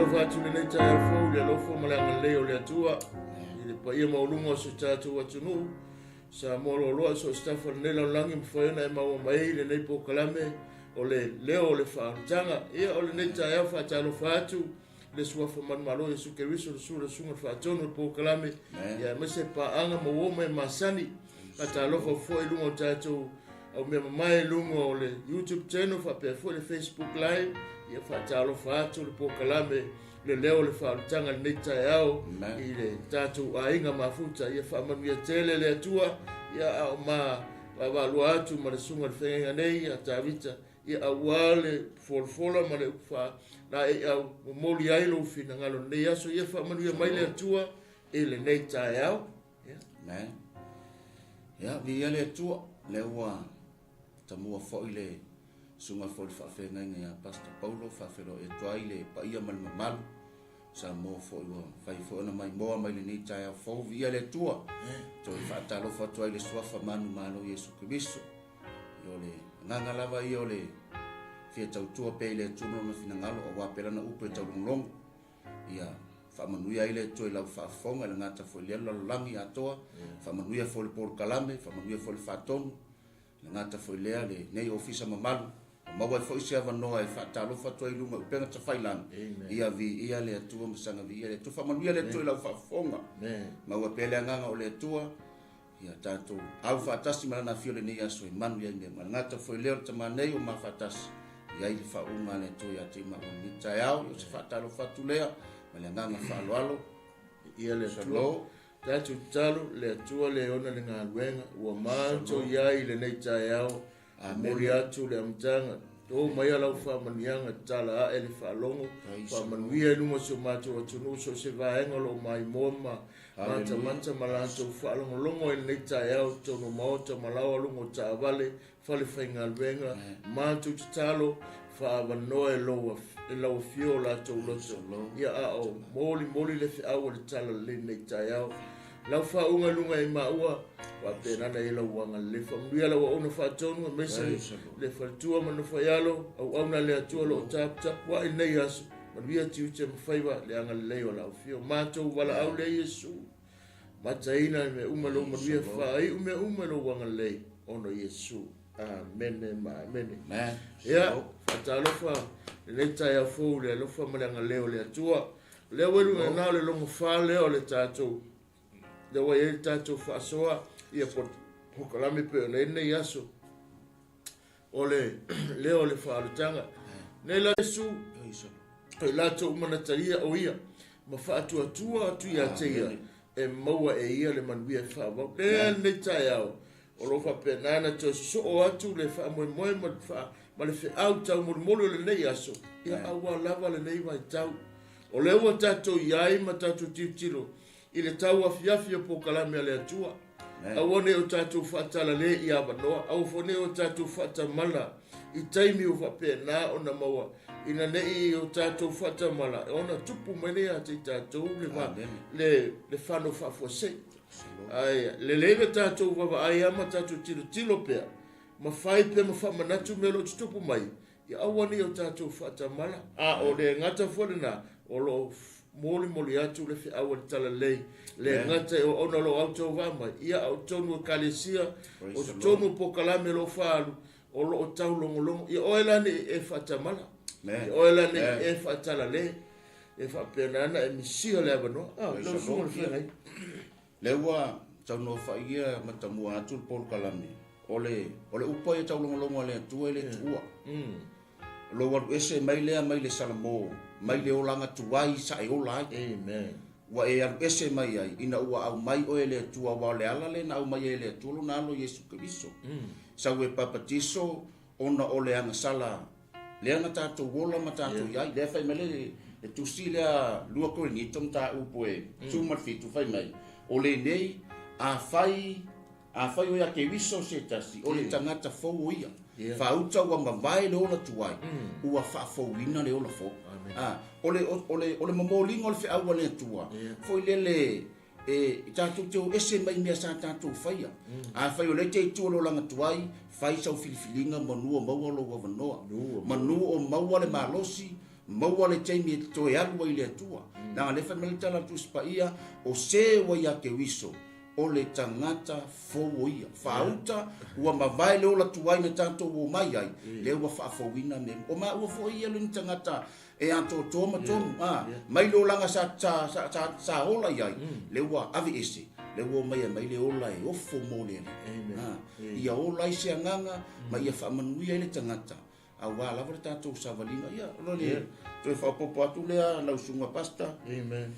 Faatalofa atu i lenei taeao fou i le alofa ma le agalelei o le Atua i le paia maualuga o si o tatou atunuu Samoa loaloa i so o se tafa o lenei lalolagi mafai ona e maua mai ai lenei polokalame o le leo o le faaolataga. Ia o lenei taeao faatalofa atu i le Suafa Manumalo Iesu Keriso le Susu le Susuga le Faatonu o le polokalame ia aemaise paaga ma uo ma e masani. Faatalofa foi i luga o tatou au mea mamae i luga o le YouTube channel faapea foi le Facebook Live. Ia faatalofa atu le polokalame le leo o le faaolataga i lenei taeao i le tatou aiga mafuta. Ia faamanuia tele le Atua, ia a o ma vaavaalua atu ma le susuga i le feagaiga nei ia Tavita, ia aua le folafola ma le upu faalaeiau momoli ai lou finagalo i lenei aso. Ia faamanuia mai le Atua i lenei taeao. Ia. Amen. Ia, viia le Atua, lea ua tamua foi le Susuga foi i le Faafeagaiga ia Pastor Paulo, faafeiloai atu ai le paia ma le mamalu Samoa foi ua fai foi ona maimoa mai lenei taeao fou. Viia le Atua, toe faatalofa atu ai le Suafa manumalo Iesu Keriso. Ia o le agaga lava ia o le fia tautua pea i le Atua ma lona finagalo, aua pea lana upu e taulogologo. Ia faamanuia ai le Atua i lau faafofoga i le gata foi i lea lalolagi atoa, faamanuia foi le polokalame, faamanuia foi le faatonu, le gata foi lea lenei ofisa mamalu, ua maua ai foi se avanoa e faatalofa atu ai i luga o upega tafailagi, ia viia le Atua ma saga viia le Atua. Faamanuia le Atua i lau faafofoga, maua pea le agaga o le Atua, ia tatou au faatasi ma Lana afio i lenei aso e manuia ai mea uma. E le gata foi lea o le Tama nei o ma faatasi i ai le faauuga a le Atua ia te i maua i lenei taeao. Ia o se faatalofa atu lea ma le agaga faaaloalo. Ia le Atua. Tatou tatalo, le Atua le ona le galuega ua matou i ai i lenei taeao. Momoli atu le amataga, to mai a lau faamanuiaga, tatala ae le faalogo, faamanuia i luga o si o matou atunuu, so o se vaega o lo o maimoa ma matamata ma latou faalogologo ai i lenei taeao i totonu o maota ma laoa luga o taavale, fale faigaluega, matou tatalo, faaavanoa e lou e lau afio o latou loto, ia a o molimoli le feau o le tala lelei lenei taeao. Lau faauuga i luga i maua, faapena na i lau agalelei. Faamanuia lau auauna faatonu, aemaise le faletua ma nofo-i-alo, auauna a le Atua o lo o taputapuai i lenei aso. Manuia tiute ma faiva le agalelei o lau afio. Matou valaau lea Iesu, mataina i mea uma lou manuia, faaiu mea uma i lou agalelei, ona o Iesu. Amene ma amene. Ia, faatalofa lenei taeao fou i le alofa ma le agalelei o le Atua. O lea ua i luga ina o le logofa lea o le tatou, lea ua i ai le tatou faasoa, ia polokalame pei ona i ai lenei aso, o le leo o le faaolataga. Nei la Iesu, o i latou uma na talia o ia, ma faatuatua atu ia te ia, e maua e ia le manuia e faaauau. Lea lenei taeao, o lo o faapena ona toe sosoo atu le faamoemoe ma le, faa, ma le feau taumolimoli o lenei aso, ia aua lava lenei vaitau. O lea ua tatou i ai ma tatou tilotilo i le tauafiafi o polokalame a le Atua. Aua ne i o tatou faatalale i avanoa, aua foi ne i o tatou faatamala i taimi ua faapena ona maua, ina ne i o tatou faatamala ona tupu mai lea ia te i tatou le, va, le, le fano faafuasei. Ae lelei le tatou vaavaai lava ma tatou tilotilo pea, ma fai pea ma faamanatu mea o lo o tutupu mai, ia aua ne i o tatou faatamala. A o le gata foi lena, o lo o molimoli atu le feau a le Talalelei, le gata i auauna o lo o autauvaa mai, ia a o totonu o Ekalesia, o totonu o polokalame o lo o faaalu, o lo o taulogologo. Ia oe la ne i e faatamala, ia oe la ne i e faatalale, E faapena ona e misia le avanoa. Ah, lau susuga i le feagai. Lea ua saunoa fai ia matamua atu le polokalame, o le, o le upu ia taulogologo a le Atua e le tuua. O lou alu ese mai lea mai le Salamo, mai le olaga tuai sa e ola ai. Amen. Ua e alu ese mai ai, ina ua aumai oe e le Atua, aua o le ala lea na aumai ai e le Atua lona Alo Iesu Keriso. Sau e papatiso ona o le agasala Lea na tatou ola ma tatou iai, lea fai mai le le tusi lea 2 Korinito mataupu e 17 fai mai, o lenei, afai, afai o ia Keriso se tasi, o le tagata fou o ia. Faauta ua mavae le ola tuai, ua faafouina le ola fou. A, o le, o le, o le momoliga o le feau a le Atua, foi lele, E tatou te o ese mai mea sa tatou faia. Afai o lea e te i tua o le olaga tuai, fai sau filifiliga manu o maua lou avanoa. Manu o maua le malosi Maua le taimi e te toe alu ai i le Atua. Leaga o lea e fai mai le tala a le Tusi Paia, O se ua ia Keriso, o le tagata fou o ia. Faauta, ua mavae le ola tuai na tatou omai ai, lea ua faafouina mea uma. O maua foi ia le ni tagata e atoatoa ma tonu, a, mai le olaga sa, sa, sa, sa, sa ola i ai, lea ua aveese, lea ua omai e aumai le ola e ofo mo le Alii. A, ia ola ai se agaga ma ia faamanuia ai le tagata, aua lava le tatou savaliga. Ia, o le toe faaopoopo atu lea lau susuga Pastor. Amen.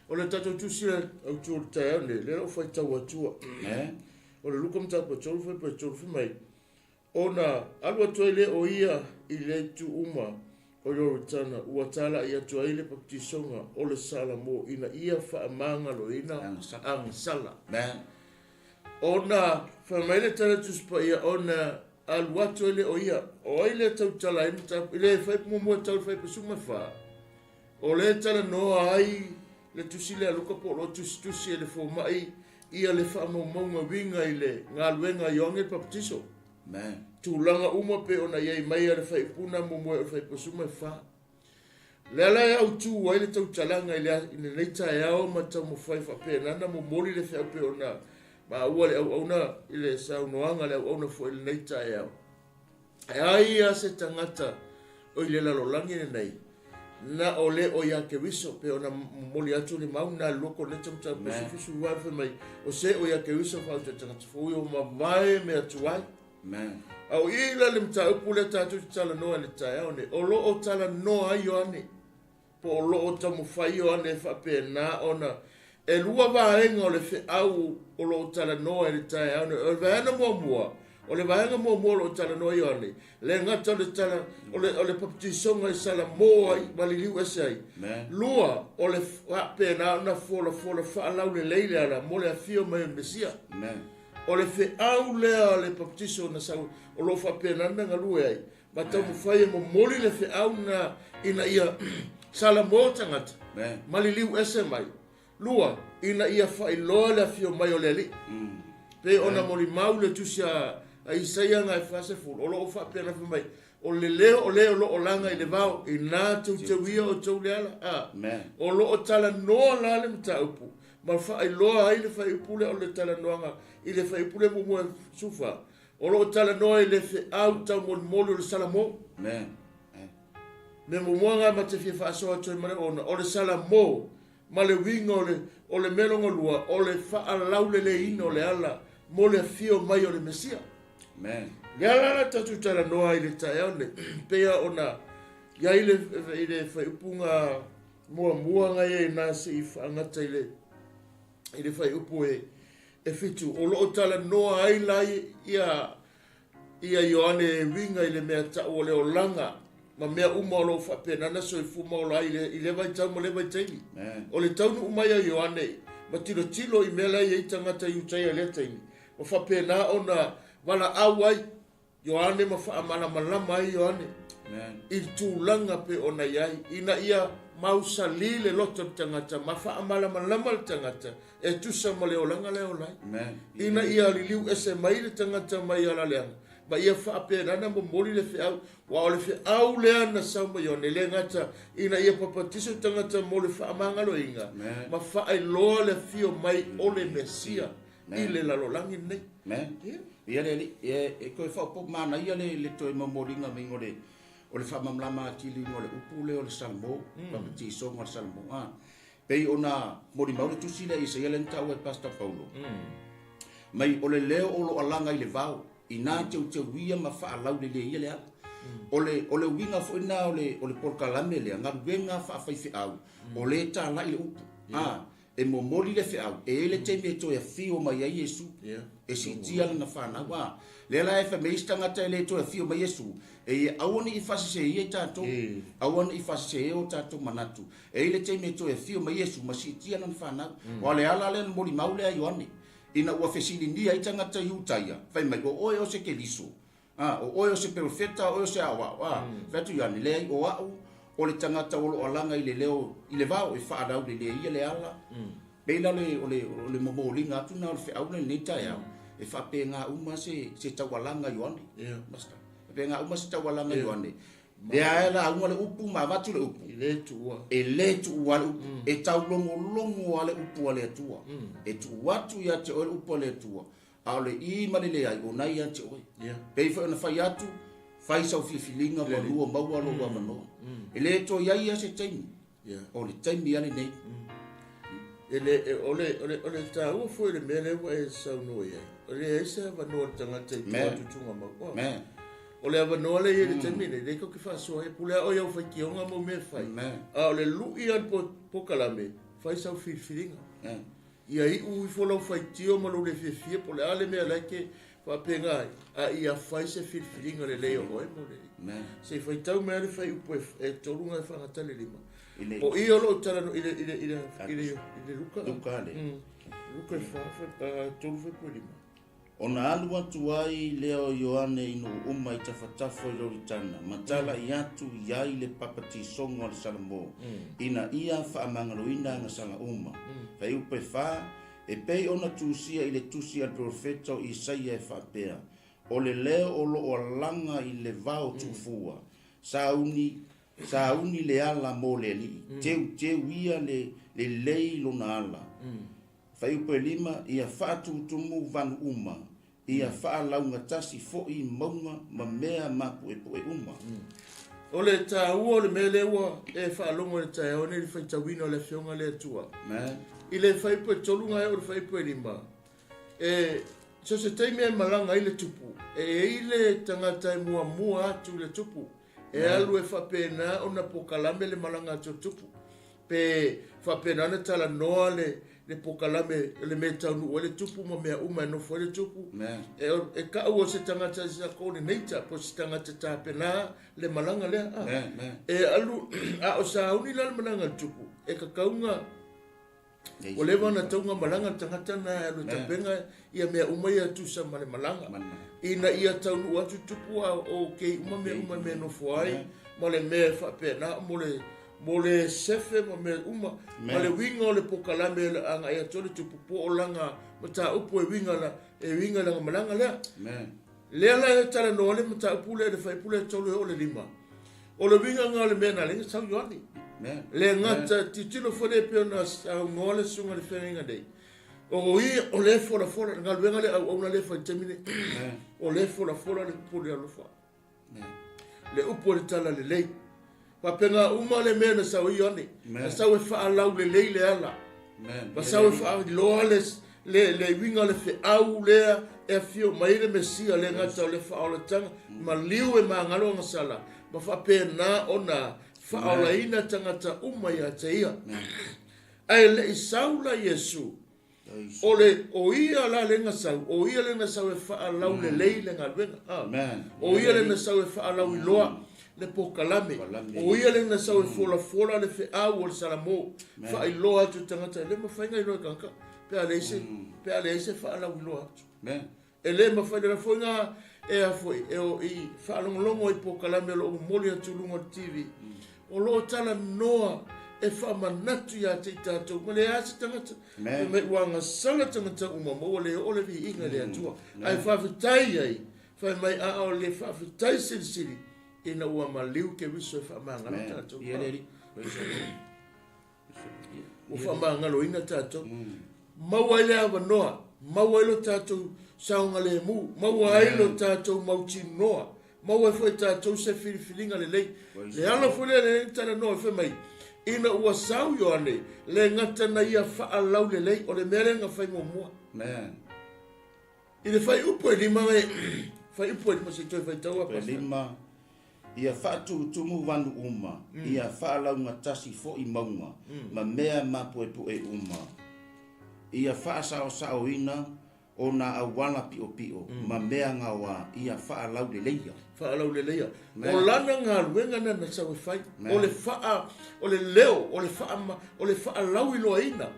O le tatou tusi autu o le taeao nei, lea o faitau atua. O le Luka mataupu e 3 fuaiupu e 3 fai mai, Ona alu atu ai lea o ia i le itu uma o Ioritana, ua talai atu ai le papatisoga o le Salamo ina ia faamagaloina agasala. Ona fai mai le tala Tusi Paia, ona alu atu ai lea o ia. O ai lea tautala ai mataupu i le fuaiupu muamua e tau i le fuaiupu 14? O lea e talanoa ai le tusi lea a Luka po o lo o tusitusi e le fomai ia le faamaumauga uiga i le galuega a Ioane le Papatiso. Tulaga uma pei ona i ai mai a le faipuna muamua e o le faipusuma e fa. Le ala e autu ai le tautalaga i lenei taeao ma taumafai faapena ona momoli le feau pei ona maua le auauna i le saunoaga le auauna foi i lenei taeao. E ai lava se tagata o i le lalolagi lenei, na o le o ia Keriso, pei ona momoli atu le mau na loko le tamata pesu fisu wa fai mai, o se o ia Keriso fa o te tagata fou o mavae mea tuai. A o i la le mataupu lea tatou te talanoa i le taeao nei, o lo o talanoa ai Ioane, po o lo o taumafai Ioane e faapena ona e lua vaega o le feau o lo o talanoa i le taeao nei. O le vaega muamua, o le vaega muamua o lo o talanoa Ioane, le gata o le tala, o le, o le papatisoga i Salamo ai, ma liliu ese ai. Lua, o le faapena ona folafola faalaulelei le ala mo le afio mai o le Mesia. O le feau lea o le papatiso na sau, o lo o faapena ona galue ai, ma taumafai e momoli le feau na ina ia Salamo tagata, ma liliu ese mai. Lua, ina ia faailoa le afio mai o le Alii. Pei ona molimau le tusi a Isaia ga e 40, o lo o faapena fai mai, o le leo o le o lo o laga i le vao, ina teuteuia outou le ala. A, o lo o talanoa la le mataupu, ma faailoa ai le fuaiupu lea o le talanoaga i le fuaiupu lea muamua e 14, o lo o talanoa i le feau taumolimoli o le Salamo. Mea muamua nga ma te fia faasoa atu ai ma le ona, o le Salamo ma le uiga o le, o le mea lona lua, o le faalauleleina o le ala mo le afio mai o le Mesia. Le ala la tatou talanoa ai i le taeao nei, pei ona i ai le, i le fuaiupuga muamua nga ia ina se i faagata i le, i le fuaiupu e, e 7, o lo o talanoa ai la ia, ia Ioane e uiga i le mea tau o le olaga ma mea uma o lo o faapena ona soifua ma ola ai i lea vaitau ma lea vaitaimi. O le taunuu mai a Ioane ma tilotilo i mea la e i ai tagata Iutaia i lea taimi, ma faapena ona valaau ai Ioane ma faamalamalama ai Ioane i le tulaga pei ona i ai, ina ia mausali le loto o le tagata ma faamalamalama le tagata e tusa ma le olaga lea e ola ai. Ina ia liliu ese mai le tagata mai ala leaga, ma ia faapena ona momoli le feau, aua o le feau lea na sau mai Ioane, e le gata ina ia papatiso tagata mo le faamagaloina, ma faailoa le afio mai o le Mesia i le lalolagi lenei. Ia le alii, e toe faaopoopo manaia le toe momoliga mai o le o le faamalamalama atili o le upu lea o le Salamo, papatisoga o le Salamo. Pei ona molimau le tusi lea Isaia lea na taua e Pastor Paulo, mai o le leo o lo o alaga i le vao, ina teuteuia ma faalauleleia le ala. O le, o le uiga foi lena o le, o le polokalame lea, galuega faafaifeau, o lea e talai le upu. A, e momoli le feau, e i ai le taimi e toe afio mai ai Iesu, e siitia lana fanau. A, lea la e fai mai isi tagata e le toe afio mai Iesu, e ia aua ne i faaseseia i tatou, aua ne i faaseseia o tatou manatu. E i ai le taimi e toe afio mai Iesu ma siitia lana fanau. Aua o le ala lea na molimau lea a Ioane, ina ua fesiligia ai tagata Iutaia, fai mai, O oe o se Keriso, a, o oe o se perofeta, o oe o se aoao, a. Fai atu Ioane, Leai, o au o le tagata o lo o alaga i le leo i le vao e faalauleleia le ala. Pei la o le, o le momoliga atu lena o le feau lea i lenei taeao, e faapena uma se, se taualaga Ioane. Master. Faapena uma se taualaga Ioane. Lea ae lauga le upu ma avatu le upu. E le tuua. E le tuua le upu. E taulogologo lava le upu a le Atua. E tuu atu ia te oe le upu a le Atua, a o le i ma le leai, o na ia te oe. Pei foi ona fai atu, fai sau filifiliga manu o maua lou avanoa. E le toe i ai lava se taimi. O le taimi lava lenei. E le, e, o le, o le, o le taua foi o le mea lea ua e saunoa i ai, e leai se avanoa o le tagata i tua atu tuugamau. O le avanoa lea e i ai i le taimi lenei, lea tatou te faasoa ai, e pule lava oe i au faitioga ma au mea e fai, a o le lui lava o le polokalame, fai sau filifiliga. Ia iu ifo lau faitio ma lou le fiafia po o le a le mea la e te faapena ai, a ia fai se filifiliga lelei o oe mo le. Se i faitau mai lava le fuaiupu e 3 na e faagata le 5. O i o lo o talanoa i le i le i le i le i le Luka. Luka le. Luka e 4 3 fuaiupu e 5. Ona alu atu ai lea o Ioane i nuu uma i tafatafa o Ioritana, ma tala'i atu i ai le papatisoga o le Salamo, ina ia faamagaloina agasala uma. Fuaiupu e 4, E pei ona tusia i le tusi a le perofeta o Isaia e faapea, O le leo o lo o alaga i le vao tuufua, sauni, sauni le ala mo le Alii, teuteu ia le lelei lona ala. Fuaiupu e 5, Ia faatutumu vanu uma, ia faalaugatasi fo'i mauga ma mea mapu'epu'e uma. O le taua o le mea lea ua e faalogo i le taeao nei i le faitauina o le Afioga a le Atua. I le fuaiupu e 3 na e oo i le fuaiupu e 5, e so o se taimi e malaga ai le tupu, e i ai le tagata e muamua atu i le tupu, e alu e faapena ona pokalame le malaga atu o le tupu, pe faapena ona talanoa le le pokalame le mea e taunuu ai le tupu ma mea uma e nofo ai le tupu. E, e kau o se tagata sa coordinator po o se tagata tapena le malaga lea. E alu a o sauni la le malaga a le tupu, e kakauga ua leva ona tauga malaga le tagata na e alu e tapena ia mea uma ia tusa ma le malaga. Ina ia taunuu atu tupu a o okay uma mea uma i mea e nofo ai ma le mea e faapena mo le mo le sefe ma mea uma ma le uiga o le pokalame e agai atu ai le tupu po o lana mataupu e uiga la e uiga i lana malaga lea. Lea la e talanoa le mataupu lea i le fuaiupu lea e 3 e oo i le 5. O le uiga lena o le mea na ala ai ona sau Ioane. Le gata tilotilo foi lea e pei ona saunoa le susuga i le feagaiga nei. O ia o lea e folafola le galuega lea auauna lea e fai i le taimi nei. O lea e folafola le upu o le alofa. Le upu o le tala lelei. Faapena uma le mea na sau ai Ioane. Na sau e faalaulelei le ala. Na sau e faailoa le, le, le uiga o le feau lea e afio mai ai le Mesia, le gata o le faaolataga, maliu e magalo agasala, ma faapena ona faaolaina tagata uma ia te ia. Ae le i sau la Iesu, O le, o ia la le na sau, o ia le na sau e faalaulelei le galuega. A. O ia le na sau e faalauiloa le pokalame. O ia le na sau e folafola le feau o le Salamo, faailoa atu i tagata. E le mafai ona iloa e tagata pe a leai se, pe a leai se faalauiloa atu. E le mafai, le la foi na e a foi, e o i faalogologo i pokalame o lo o momoli atu i luga o le TV, o lo o talanoa e faamanatu ia te i tatou, ma leai se tagata, fai mai ua agasala tagata uma ma ua le oo le viiga i le Atua. Ae faafetai ai, fai mai a o le faafetai silisili ina ua maliu Keriso e faamagalo tatou. Ua faamagaloina tatou. Maua ai le avanoa, maua ai lo tatou saogalemu, maua ai lo tatou mautinoa, maua ai foi tatou se filifiliga lelei. Le ala foi lea lea na talanoa ai fai mai, ina ua sau Ioane, le gata na ia faalaulelei, o le mea lea na fai muamua. I le fuaiupu e 5, fuaiupu e 5, se i toe faitau a Pastor. 5, Ia faatutumu vanu uma, ia faalaugatasi foi mauga, ma mea mapuepue uma. Ia faasaosaoina o nā auala piʻopiʻo, ma mea gaoā, ia faalauleleia. Faalauleleia. O lana galuega na na sau e fai, o le faa, o le leo, o le faa, o le faalauiloaina,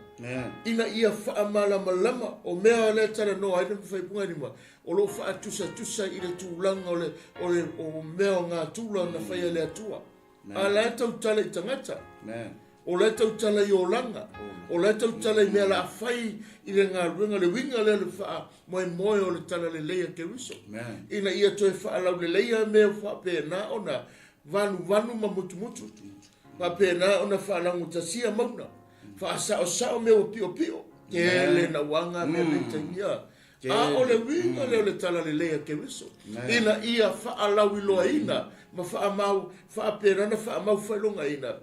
ina ia faamalamalama, o mea lea e talanoa ai le faaipuga e 5, o lo o faatusatusa i le tulaga o le, o le, o mea o natura na faia e le Atua. A la e tautala i tagata. O la e tautala i olaga. O la e tautala i mea la a fai i le galuega, le uiga lea o le faamoemoe o le talalelei a Keriso. Ina ia toe faalauleleia mea faapena ona Vanuvanu ma mutumutu. Faapena ona faalagutasia mauga, faasaosao mea ua piopio, tele nauaga mea nei taimi a. A o le uiga lea o le talalelei a Keriso, ina ia faalauiloaina ma faamau, faapena ona faamau faailogaina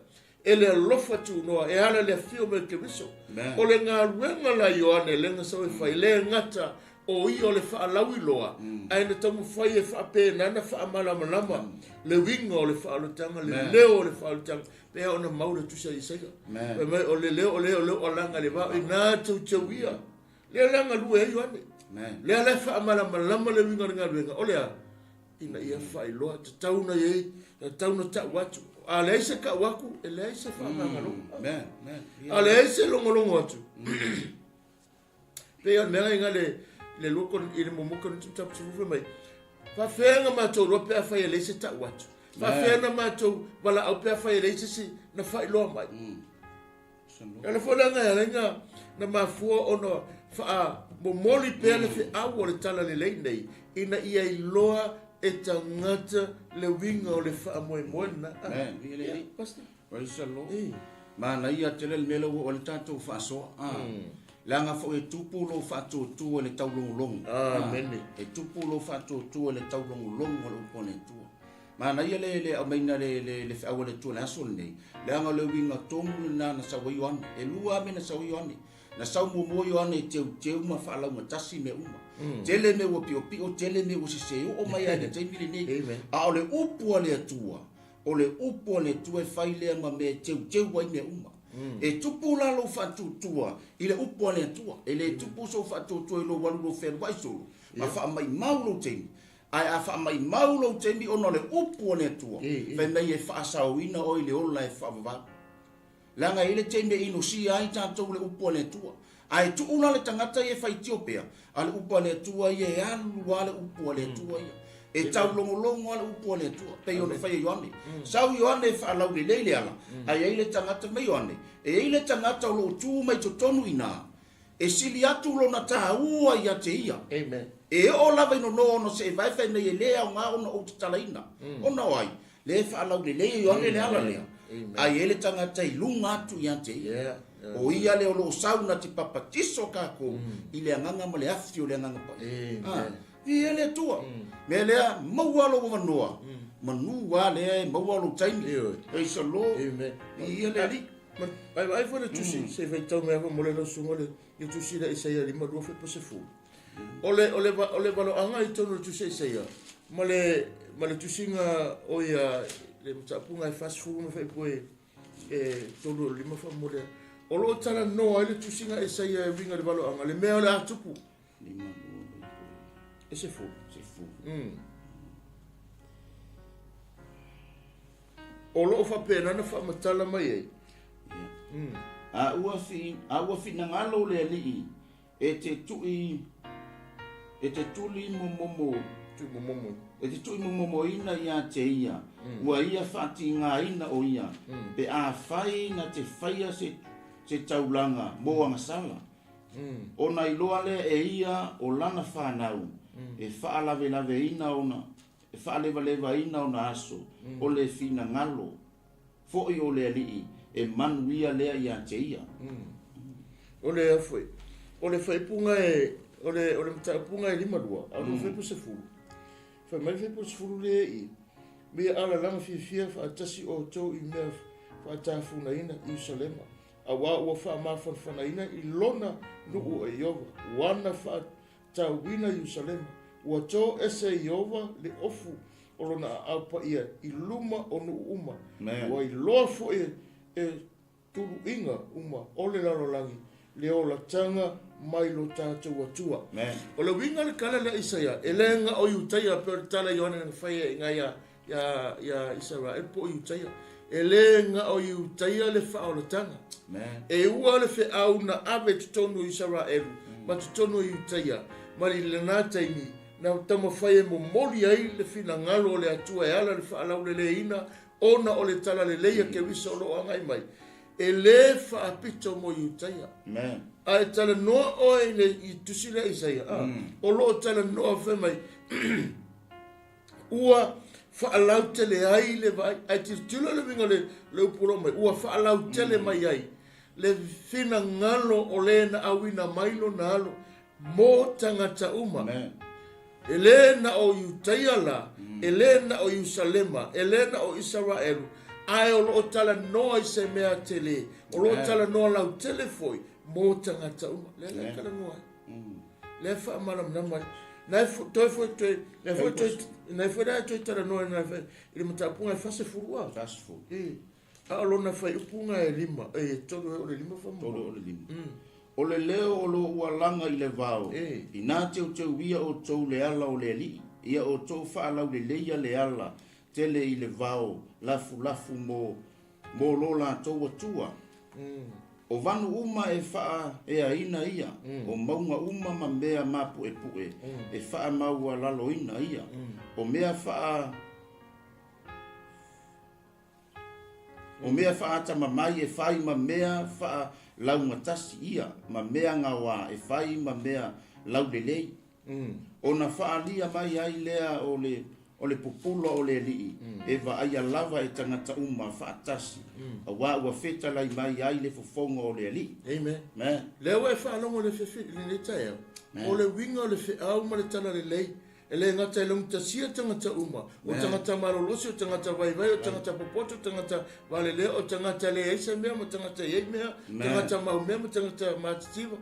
e le alofa tunoa e ala i le afio mai o Keriso. O le galuega la a Ioane lea na sau e fai, e le gata o ia o le faalauiloa, ae na taumafai e faapena ona faamalamalama le uiga o le faaolataga, le leo o le faaolataga, pei ona mau le tusi a Isaia. Fai mai, o le leo o le o leo alaga i le vao, ina teuteuia. Lea la galue ai Ioane. Lea la e faamalamalama le uiga o le galuega, o le a? Ina ia faailoa, tatau ona i ai, tatau ona tau atu. A leai se tau atu, e leai se faamagaloga. A leai se logologo atu, pei o le mea lena le le lua i le muamua Koriniti mataupu 10 fai mai, faafefea na matou iloa pe afai e leai se tau atu? Faafefea na matou valaau pe afai e leai se isi na faailoa mai? O le ala foi lea na ala ai na mafua ona faamomoli pea le feau o le talalelei nei, ina ia iloa e tagata le uiga o le faamoemoe lena. Amen. Pastor. Praise the Lord. Manaia tele le mea lea ua oo ai le tatou faasoa. Leaga foi e tupu lou faatuatua i le taulogologo. Amene. E tupu lou faatuatua i le taulogologo o le upu a le Atua. Manaia le le aumaiga le le le feau a le Atua i le aso lenei, leaga o le uiga tonu lena na sau ai Ioane. E lua lava mea na sau ai Ioane. Na sau muamua Ioane e teuteu ma faalaugatasia mea uma. Tele mea ua piopio, tele mea ua sese, oo mai lava i le taimi lenei. A o le upu a le Atua, o le upu a le Atua e fai lea ma mea e teuteu ai mea uma. E tupu la lou faatuatua i le upu a le Atua. E le tupu sou faatuatua i lou alu lou fealuai solo ma faamaimau lou taimi. Ae a faamaimau lou taimi ona o le upu a le Atua, fai mai e faasaoina oe i le ola e faavavau. Leaga e i ai le taimi e inosia ai tatou i le upu a le Atua. Ae tuu la le tagata ia e faitio pea, a le upu a le Atua ia e alu lava le upu a le Atua ia. E taulogologo lava le upu a le Atua, pei ona fai e Ioane. Sau Ioane e faalaulelei le ala, ae i ai le tagata, fai mai Ioane, e i ai le tagata o lo o tu mai totonu i ina, E sili atu lona taua ia te ia. Amen. E oo lava i nono ona seevae fai mai e le aoga ona ou tatalaina. Ona o ai? Lea e faalaulelei e Ioane le ala lea, a i ai le tagata i luga atu ia te ia. O ia lea o lo o sau na te papatiso kakou i le agaga ma le afi o le Agaga Paia. Viia le Atua. Mea lea, maua lou avanoa, manu lava lea e maua lou taimi. Praise the Lord. Viia le Alii. Ai vaai foi le tusi, se i faitau mai lava mo le lau susuga le le tusi lea Isaia 52 fai po 10. O le o le o le valoaga i totonu o le tusi a Isaia ma le ma le tusiga o ia le mataupuga e 40 ma fai po e e 35 faamolemole. O lo o talanoa ai le tusiga a Isaia e uiga i le valoaga, le mea o le a tupu. E 10. 10. O lo o faapena ona faamatala mai ai. A ua fi, a ua finagalo le Alii e te tui, e te tuli momomo, Tuumomomo. e te tuuimomomoina ia te ia, ua ia faatigaina o ia, pe afai na te faia se, se taulaga mo agasala. Ona iloa lea e ia o lana fanau, e faalavelaveina ona, e faalevalevaina ona aso, o le finagalo foi o le Alii e manuia lea ia te ia. O le a foi, o le faaipuga e, o le, o le mataupuga e 52, a o le faaipu 10. Fai mai le faaipu 10 lea i, Me ia alalaga fiafia faatasi outou i mea faatafunaina i Ierusalema, auā ua faamafanafanaina i lona nuu e Ieova, ua na faatauina Ierusalema, ua to ese e Ieova le ofu o lona aao paia i luma o nuu uma, ua iloa foi e tuluiga uma o le lalolagi le olataga mai lo tatou Atua. O le uiga o le tala lea a Isaia, e le na o Iutaia, pei o le tala a Ioane na fai ai i ina ia Isaraelu po o Iutaia. E le na o Iutaia le faaolataga. E ua le feau na ave i totonu o Isaraelu ma totonu o Iutaia, ma i lena taimi na taumafai e momoli ai le finagalo o le Atua e ala i le faalauleleina ona o le talalelei a Keriso o lo o agai mai. E le faapito mo Iutaia. A e talanoa oe i le i tusi lea Isaia, a, o lo o talanoa fai mai, ua Faalautele ai le vaai. Ae tilotilo le uiga o le upu o lo o aumai, ua faalautele mai ai le finagalo o le na auina mai lona alo mo tagata uma. E lē na o Iutaia la, e lē na o Ierusalema, e lē na o Isaraelu, ae o lo o talanoa i se mea tele, o lo o talanoa lautele foi mo tagata uma. Lea la e talanoa ai. Lea e faamalamalama ai. Na e toe foi toe, na foi toe, na foi la toe talanoa na i le mataupu e 40 a. 40. E. A o lona faaiupuga e 5, e 3 o le 5 fa. 3 o le 5. O le leo o lo ua laga i le vao, ina teuteuia outou le ala o le alii, ia outou faalauleleia le ala tele i le vao lafulafu mo lo latou atua. O vanu uma e faaeaina ia, o mauga uma ma mea mapuepue e faamaualaloina ia, o mea faatamamai e fai ma mea faalaugatasi ia, ma mea gaoa e fai ma mea laulelei. Ona faalia mai ai lea o le pupula o le alii, e vaaia lava e tagata uma faatasi, auā ua fetalai mai ai le fofoga o le alii. Amen. Lea ua e faalogo le fefe i lenei taeao, o le uiga o le feau ma le talalelei, e le gata e laugatasia tagata uma, o tagata malolosi, o tagata vaivai, o tagata popoto, o tagata valelea, o tagata leai se mea ma tagata e iai mea, tagata maumea ma tagata matitiva,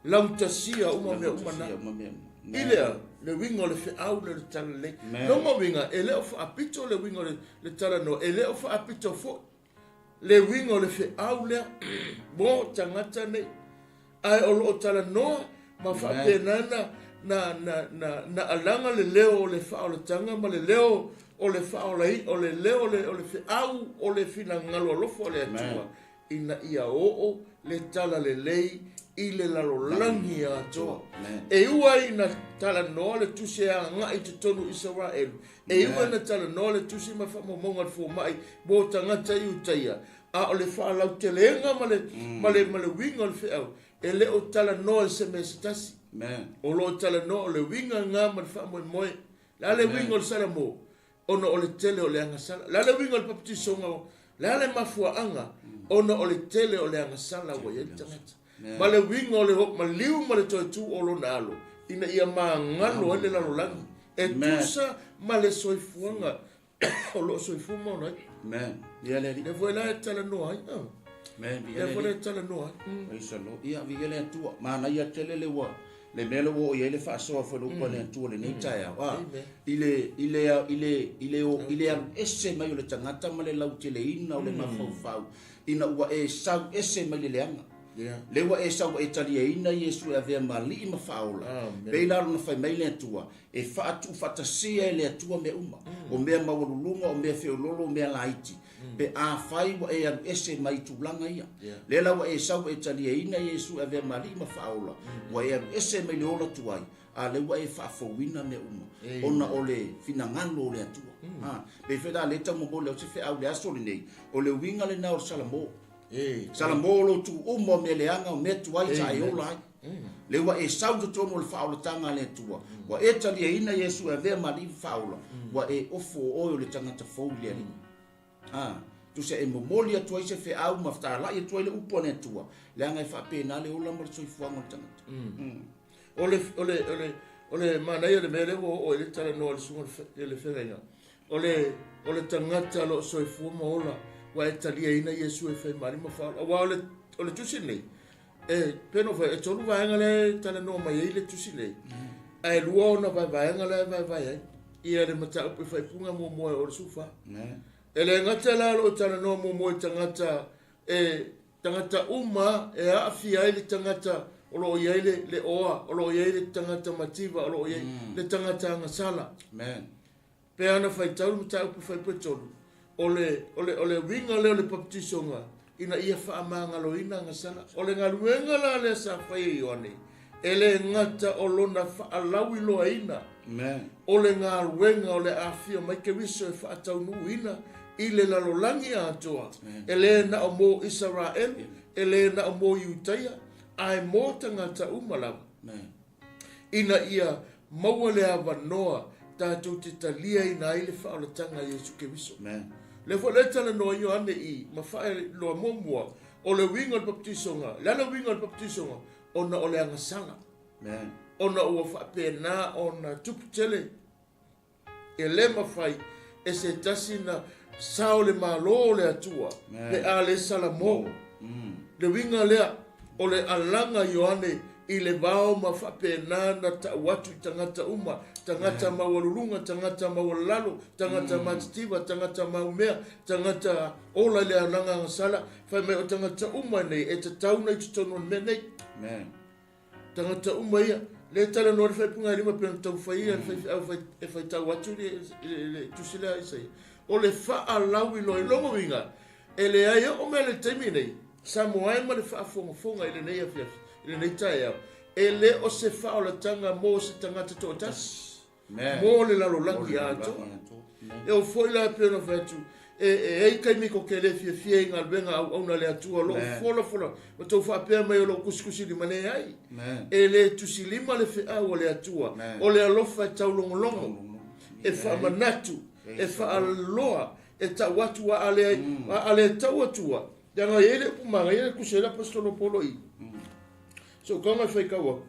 laugatasia uma mea uma na. I lea, le uiga o le feau le talalelei. Lona uiga, e le o faapito le uiga o le talanoa, e le o faapito foi le uiga o le feau lea mo tagata nei. Ae o lo o talanoa ma faapena na alaga le leo o le faaolataga ma le leo o le faaolai, o le leo o le feau o le finagalo alofa o le Atua, ina ia oo le talalelei i le lalolagi atoa. E ua ina talanoa le tusi e agai i totonu Isaraelu, e ua ina talanoa le tusi ma faamaumauga le fomai mo tagata Iutaia, a o le faalautelega ma le uiga o le feau, e le o talanoa i se mea se tasi. O lo o talanoa o le uiga ngā ma le faamoemoe. Le a le uiga o le Salamo, ona o le tele o le agasala. Le a le uiga o le papatisoga, le a le mafuaaga, ona o le tele o le agasala ua i ai le tagata. Ma le uiga o le maliu ma le toe tu o lona alo, ina ia magalo ai le lalolagi, e tusa ma le soifuaga o lo o soifua ma ola ai. Lea foi la e talanoa ai. Lea foi la e talanoa ai. Ia, viia le Atua. Manaia tele le ua le mea le ua o i ai le faasoa foi le upu a le Atua lenei taeao. I le alu ese mai o le tagata ma le lauteleina o le mafaufau, ina ua e sau ese mai le leaga. Le ua e sau e taliaina Iesu e avea ma alii ma faaola. Pei la lona fai mai le Atua, e faatuufatasia e le Atua mea uma. O mea maualuluga, o mea feololo, o mea laiti. Pe afai ua e alu ese mai tulaga ia. Le la ua e sau e taliaina Iesu e avea ma alii ma faaola. Ua e alu ese mai le ola tuai, a le ua e faafouina mea uma. Ona o le finagalo o le Atua. Pe fe la le taumamoli au se feau le aso lenei, o le uiga lena o le Salamo. Salamo lo tu uma o mea leaga o mea tuai sa e ola ai. Le ua e sau totonu o le faaolataga a le Atua, ua e taliaina Iesu e avea ma alii faaola, ua e ofo oe o le tagata fou i le alii. Tusa e momoli atu ai se feau ma talai atu ai le upu a le Atua, leaga e faapena le ola ma le soifuaga o le tagata. O le manaia le mea lea ua oo i le talanoa le susuga le feagaiga, o le tagata lo o soifua ma ola, ua e taliaina Iesu e fai ma alii ma faaola. Aua o le tusi lenei, e pei ona ou fai, e 3 vaega lea e talanoa mai ai le tusi lenei, ae 2 ona vaevaega lea e vaevae ai ia le mataupu e faaipuga muamua o le 14. E le gata la o lo o talanoa muamua i tagata, e tagata uma e aafia ai le tagata o lo o i ai le oa, o lo o i ai le tagata mativa, o lo o i ai le tagata agasala. Pe ana faitau le mataupu faaipu e 3, o le uiga lea o le papatisoga, ina ia faamagaloina agasala. O le galuega la lea sa fai e Ioane, e le gata o lona faalauiloaina, o le galuega o le afio mai Keriso e faataunuuina i le lalolagi atoa, e le na o mo Isaraelu, e le na o mo Iutaia, ae mo tagata uma lava. Ina ia maua le avanoa tatou te taliaina ai le faaolataga a Iesu Keriso. Lea foi la e talanoa Ioane i ma faailoa muamua o le uiga o le papatisoga. O le a le uiga o le papatisoga? Ona o le agasala. Ona ua faapena ona tupu tele e le mafai e se tasi na sao le Malo o le Atua pe a le salamo. Le uiga lea o le alaga Ioane i le vao ma faapena na tau atu i tagata uma, tagata maualuluga, tagata maualalalo, tagata matitiva, tagata maumea, tagata ola i le alaga agasala, fai mai o tagata uma nei e tatau na i totonu o le mea nei. Tagata uma ia, le talanoa le faaipuga e lima pe ona taumafai ia le faifeau e faitau atu le tusi lea a Isaia. O le faalauiloa i lona uiga, e leai oo mai le taimi nei, Samoa e ma le faafogafoga i lenei afiafi, i lenei taeao, e le o se faaolataga mo se tagata toatasi, mo le lalolagi atoa. E oo foi la pei ona fai atu, e e ai taimi ko ke le fiafia i galuega auauna a le Atua o loo folafola ma tou faapea mai o loo kusikusi lima leai. E le tusilima le feau a le Atua, o le alofa e taulogologo, e faamanatu, e faaloa, e tau atu a le a le tau atua, leaga e i ai le upu manaia le tusi ai le Aposetolo Paulo i Sokaga e faitau atu,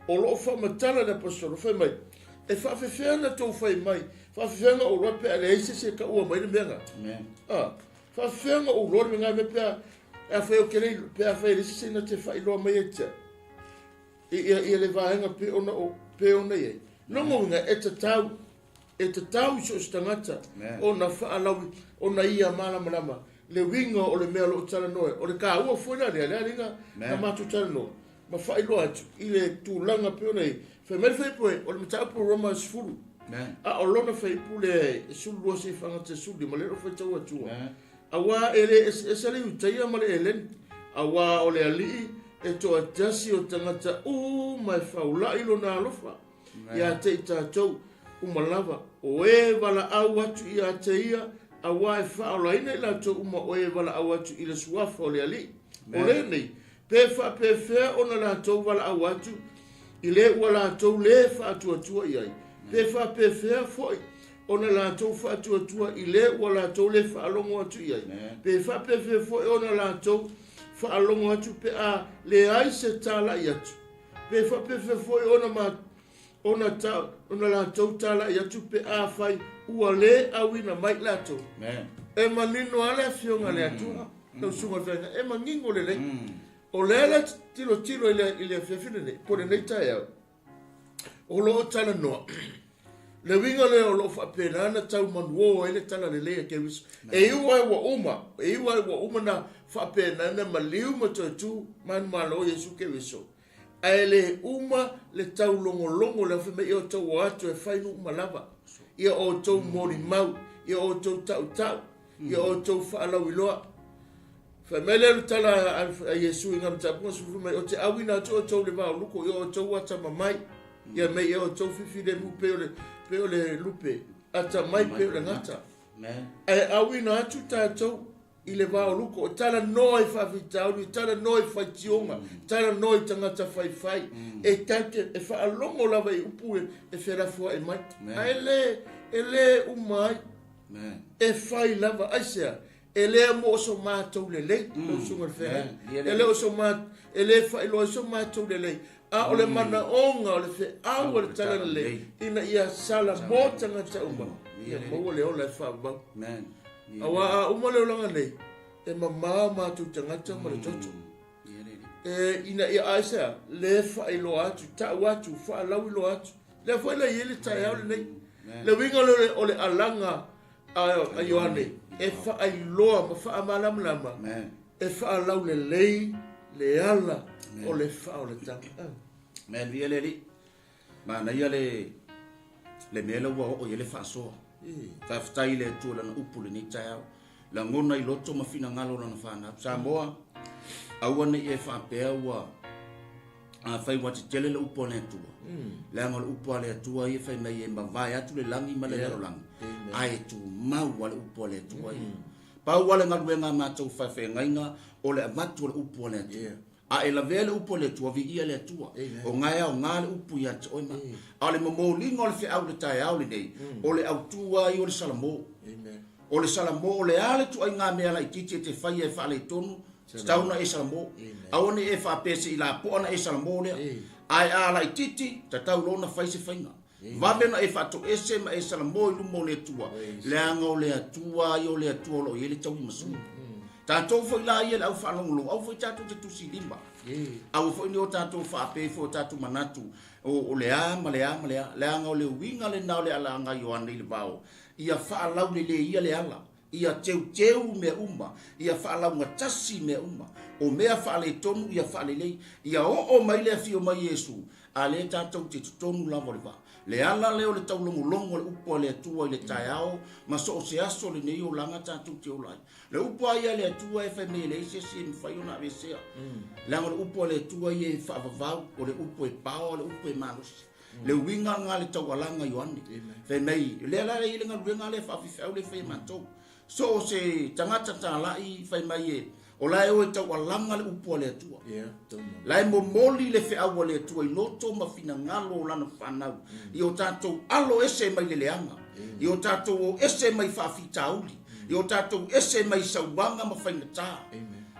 O lo o faamatala le Aposetolo, fai mai, E faafefea na tou fai mai, faafefea na ou iloa pe a leai se isi e taua mai le mea na? A, faafefea na ou iloa le mea na pe a, afai ou te le, pe afai e leai se isi na te faailoa mai ia te au, ia, ia le vaega pe ona o, pe ona i ai. Lona uiga, e tatau, e tatau i so o se tagata ona faalaui, ona ia malamalama le uiga o le mea o lo o talanoa ai. O le taua foi la lea, le aliga na matou talanoa, ma faailoa atu i le tulaga pei ona i ai. Fai mai le faipule, o le mataupu o Roma 10, a o lona faipule e 12 seia faagata 15, lea o lo o faitau atua. Aua e le eseese le Iutaia ma le Eleni, aua o le Alii e toatasi o tagata uma e faula'i lona alofa ia te i tatou uma lava, o e valaau atu ia te ia, aua e faaolaina i latou uma o e valaau atu i le suafa o le Alii. O lenei, Pe faapefea ona latou valaau atu i le ua latou lē faatuatua i ai? Pe faapefea foi ona latou faatuatua i le ua latou lē faalogo atu i ai? Pe faapefea foi ona latou faalogo atu pe a leai se talai atu? Pe faapefea foi ona ma ona ta, ona latou talai atu pe afai ua lē auina mai latou? E manino lava le Afioga a le Atua, lau Susuga i le Feagaiga, e manino lelei. O lea la e tilotilo i le, i le afiafi lenei, po o lenei taeao, o lo o talanoa. Le uiga lea o lo o faapena ona tau manuō ai le talalelei a Keriso. E iu ai ua uma, e iu ai ua uma na faapena ona maliu ma toe tu manumalo Iesu Keriso. Ae le uma le taulogologo le fai mai ia outou o atu e fai nuu uma lava, ia outou molimau, ia outou tautau, ia outou faalauiloa. Fai mai lea o le tala a Iesu i ngā mataupu fai mai, o te auina atu outou le vao luko, ia outou atamamai, ia mei ia outou fifilemu pei o le, pei o le lupe, atamai pei o le gata. Ae auina atu tatou i le va o Luko, e talanoa i faafitauli, e talanoa i faitioga, e talanoa i tagata faifai, e tatou te, e faalogo lava i upu e felafoai mai. Ae le, e le uma ai. E fai lava, aisea? E le mo o so matou lelei, lau susuga i le feagaiga. E le o so ma, e le faailoa ai so matou lelei, a o le manaoga o le feau o le Talalelei, ina ia salamo tagata uma, ia maua le ola e faavavau. Aua a uma le olaga nei, e mamao matou tagata ma le toto. E, ina ia aisea, le faailoa atu, tau atu, faalauiloa atu. Lea foi la i ai le taeao lenei. Le uiga lea o le alaga a Ioane, e faailoa ma faamalamalama, e faalaulelei le ala o le faaolataga. Amen. Viia le Alii. Manaia le le mea lea ua oo i ai le faasoa. Faafetai i le Atua i Lana upu i lenei taeao. Lagona i loto ma finagalo o Lana fanau. Samoa, aua ne i e faapea ua afai ua tetele le upu a le Atua. Leaga o le upu a le Atua ia fai mai e mavae atu le lagi ma le lalolagi, ae tumau lava le upu a le Atua ia. Pau lava le galuega a matou faafeagaiga o le avatu o le upu a le Atua. A e lavea le upu a le Atua, viia le Atua. O na e aoga le upu ia te oe ma. A o le momoliga o le feau i le taeao lenei, o le autu lava ia o le Salamo. O le Salamo, o le a le ituaiga mea laitiiti e te faia e faaletonu, tatau ona e Salamo. Aua ne i e faapea se i lapoa ona e Salamo lea. Ae a laitiiti, tatau loa ona fai se faiga. Vave ona e faatoese ma e Salamo i luma o le Atua, leaga o le Atua ia o le Atua o lo o i ai le tauimasui. Tatou foi la ia le au faalogologo, aua foi tatou te tusilima. Aua foi ne o tatou faapea ifo i o tatou manatu, o le a ma le a ma le a, leaga o le uiga lena o le alaaga a Ioane i le vao, ia faalauleleia le ala, ia teuteu mea uma, ia faalaugatasi mea uma, o mea faaletonu ia faalelei, ia oo mai le afio mai Iesu, a lea tatou te totonu lava o le vaa. Le ala lea o le taulogologo o le upu a le Atua i le taeao ma so o se aso o lenei olaga tatou te ola ai. Le upu lava ia a le Atua e fai mai e leai se isi e mafai ona aveesea. Leaga o le upu a le Atua ia e faavavau, o le upu e paoa, o le upu e malosi. Le uiga lena le taualaga Ioane. Fai mai, lea la e i ai le galuega lea faafifeau lea e fai e matou. So o se tagata talai fai mai e, o la e o e taualaga le upu a le Atua. La e momoli le feau a le Atua i loto ma finagalo o lana fanau, i o tatou alo ese mai le leaga, i o tatou o ese mai faafitauli, i o tatou ese mai sauaga ma faigata,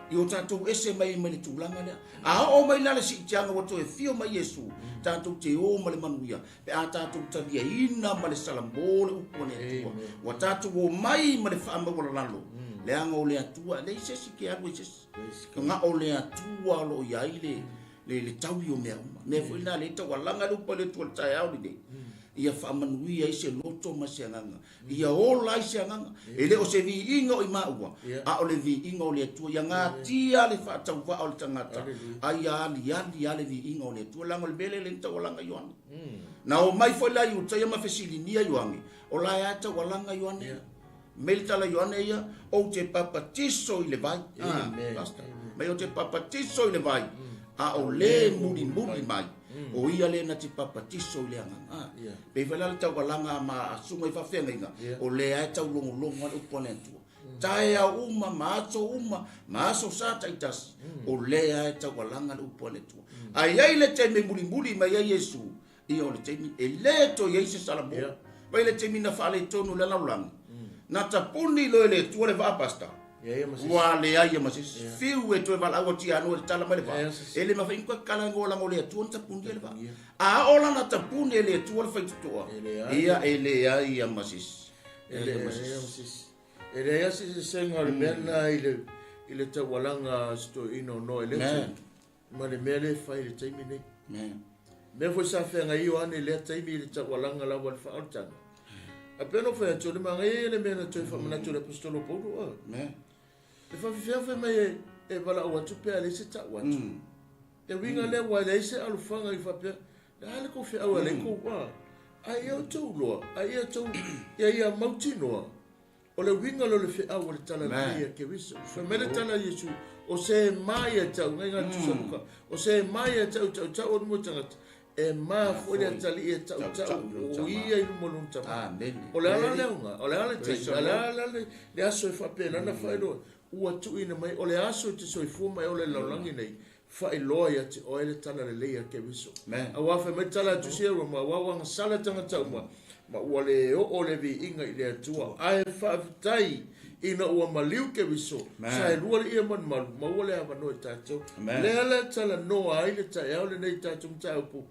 i o tatou ese mai mai le tulaga lea. A oo mai la le siitiaga ua toe afio mai Iesu, tatou te o ma le manuia, pe a tatou taliaina ma le salamo le upu a le Atua. Ua tatou omai ma le faamaualalalo, leaga o le Atua, e leai se isi ke alu ai se isi. Na o le Atua o lo o i ai le, le, le taui o mea uma. Mea foi lena lea e taualaga le upu a le Atua i le taeao lenei, ia faamanuia ai se loto ma se agaga. Ia ola ai se agaga. E le o se viiga o i maua, a o le viiga o le Atua. Ia gatia le faatauvaa o le tagata, a ia aliali lava le viiga o le Atua. Leaga o le mea lea lea na taualaga Ioane. Na omai foi la Iutaia ma fesiligia Ioane, o la e a taualaga Ioane? Mei le tala Ioane ia, ou te papatiso i le vai. Pastor. Mai ou te papatiso i le vai, a o le mulimuli mai, o ia lea na te papatiso i le agaga. Pei foi la le taualaga ma susuga i faafeagaiga, o lea e taulogologo a le upu a le Atua. Taeao uma ma aso uma ma aso sa taitasi, o lea e taualaga le upu a le Atua. A i ai le taimi e mulimuli mai ai Iesu, ia o le taimi e le toe i ai se salamo. Vai le taimi na faaletonu le lalolagi, na tapuni loa e le Atua le vaa, Pastor. Ua leai ma se isi. Fiu e toe valaau atu ia Noa i le tala mai le vaa. E le mafai ona kala e lago le Atua na tapuni le vaa. A oo la na tapuni e le Atua le faitotoa, ia e leai ma se isi. E leai ma se isi. E leai lava se sesega o le mea lena i le taualaga a si toeaina o Noa i lea taimi ma le mea lea e fai i le taimi nei. Mea foi sa feagai Ioane i lea taimi i le taualaga lava o le faaolataga. A pei ona ou fai atu, o le manaia ia le mea na toe faamanatu e le Aposetolo Paulo. Le faafefea fai mai e valaau atu pe a leai se tau atu. Le uiga lea ua leai se alofaga i faapea, le a le kou feau a leai kou a. A ia outou loa, a ia outou, ia ia mautinoa, o le uiga lea o le feau o le tala lelei a Keriso. Fai mai le tala a Iesu, o se ma ia te au, ngai ngā tusa luka, o se ma ia te au tau tau o luma o tagata, e ma foi le atalii e tau tau o ia i luma o lona tama. O le ala lea o o le ala le taimi, o le ala le aso e faapena na faailoa, ua tuuina mai, o le aso e te soifua mai ola i le lalolagi nei, faailoa ia te oe le tala lelei a Keriso. Aua fai mai le tala a Tusi a Roma, aua ua agasala tagata uma, ma ua le oo le viiga i le Atua. Ae faafetai ina ua maliu Keriso, sa e lua le ia malumalu, maua le avanoa i tatou. Lea la e talanoa ai le taeao lenei i tatou mataupu,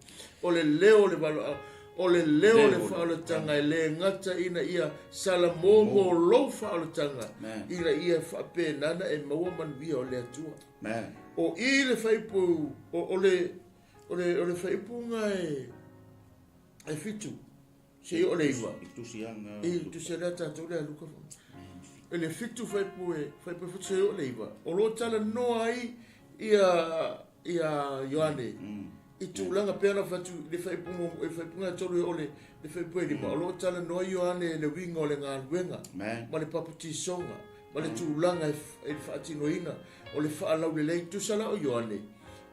o le leo o le valoau, o le leo o le faaolataga e le gata ina ia salamo mo lou faaolataga, ina ia faapena ona e maua manuia o le Atua. O i le faaiupu, o le, o le, o le faaiupuga e, e 7, seia oo le 9. I tusiaga. I tusia lea tatou lea Luka. E le 7 faaiupu e, faaiupu e 7 seia oo le 9. O lo o talanoa ai ia, ia Ioane i tulaga pei ona fai atu i le faaiupuga, i le faaiupuga e 3 e oo le, le faaiupu e 5. O lo o talanoa Ioane i le uiga o le galuega ma le papatisoga ma le tulaga e, e faatinoina o le faalaulelei. Tusa la o Ioane,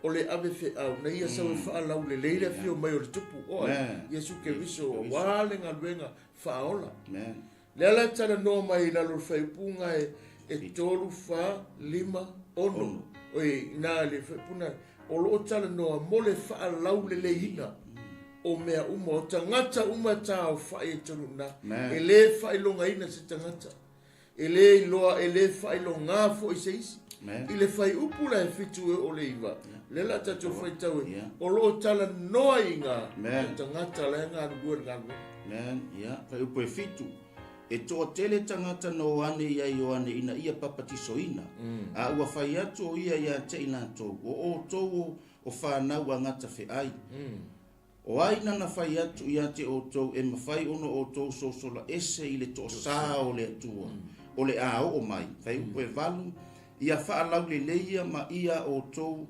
o le ave feau, na ia sau e faalaulelei le afio mai o le tupu, o ai, Iesu Keriso, aua le galuega faaola. Lea la e talanoa mai i lalo o le faaiupuga e, e 3, 4, 5, 6. Oi, ina le puna, o loo talanoa mo le faalauleleiina o mea uma, o tagata uma taofai e tonu na. E lē faailogaina se tagata. E lē iloa, e lē faailoga foʻi se isi. I le fuaiupu la e 7 e oo le 9, lea la tatou faitau e, o loo talanoa i ga o tagata la e galulue le galuega. Amen. Ia, fuaiupu e 7. E toatele tagata na o ane ia Ioane ina ia papatisoina, a ua fai atu o ia ia te i latou, o outou o fanau a gatafeai. O ai nana fai atu ia te outou e mafai ona outou sosola ese i le toasā o le Atua, o le a oo mai. Fuaiupu e 8, ia faalauleleia ma ia outou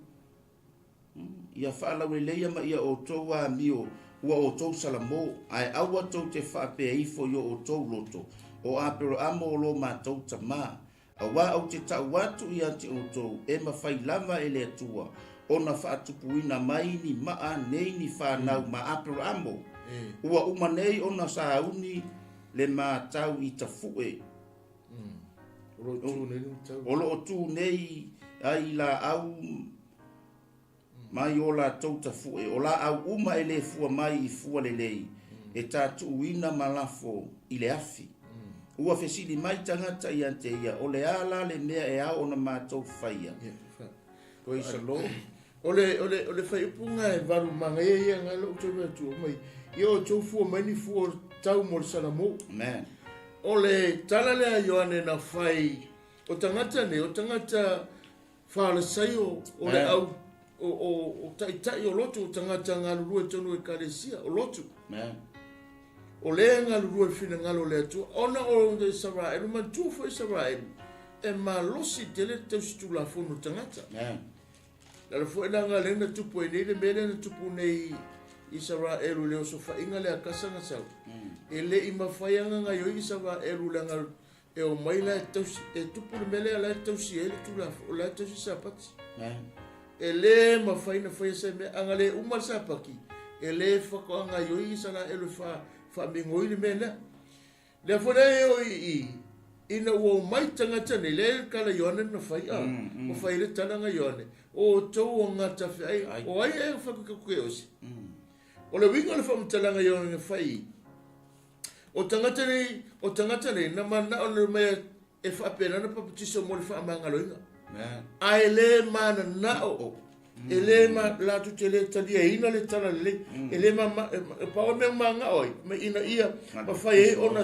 ia faalauleleia ma ia outou amio ua outou salamo, ae aua tou te faapea ifo i o outou loto, o Aperaamo o lo matou tamā. Auā ou te tau atu ia te outou, e mafai lava e le Atua ona faatupuina mai ni maa nei ni fanau ma Aperaamo. Ua uma nei ona sauni le matau i tafuʻe. O loo tu nei ai laau mai o latou tafuʻe, o laau uma e lē fua mai i fua lelei, e tatuuina ma lafo i le afi. Ua fesili mai tagata ia te ia, o le a la le mea e ao ona matou faia? Praise the Lord. O le, o le, o le fuaiupuga e 8 magaia ia nga lou toe atu mai. Ia o tou fua mai ni fua tau mo le salamo. Amen. O le tala lea Ioane na fai, o tagata nei, o tagata Falesaio o le au o taitai o lotu, o tagata galulue tonu ekalesia o lotu. O le galulue finagalo o le Atua, ona o le Isaraelu, manatua foi Isaraelu, e malosi tele le tausitulafono tagata. Le ala foi la lea na tupu ai nei le mea lea na tupu nei Isaraelu i le osofaiga lea kasa na sau. E le i mafai ona gaoioi Isaraelu leaga e o mai la e tausi, e tupu le mea lea la e tausi ai le Tulafono, la e tausi Sapati. E lē mafai na faia se mea, a na le uma le Sapati, e lē faatoa gaoioi Isaraelu e faamigoi le mea lea. Lea foi la e oo i i, ina ua omai tagata nei, lea e tala Ioane na fai, a, ua fai le tala na Ioane, o outou o gatafeai, o ai ea e fakukeku osi. O le uiga o le faamatalaga Ioane na fai, o tagata nei, o tagata nei, na manao le mea e faapena na papatiso mo le faamagaloina. Ae lē mananao, e lē ma latou te lē taliaina le tala lelei, e lē ma e pau le mea manao ai, mai ina ia mafai ai ona,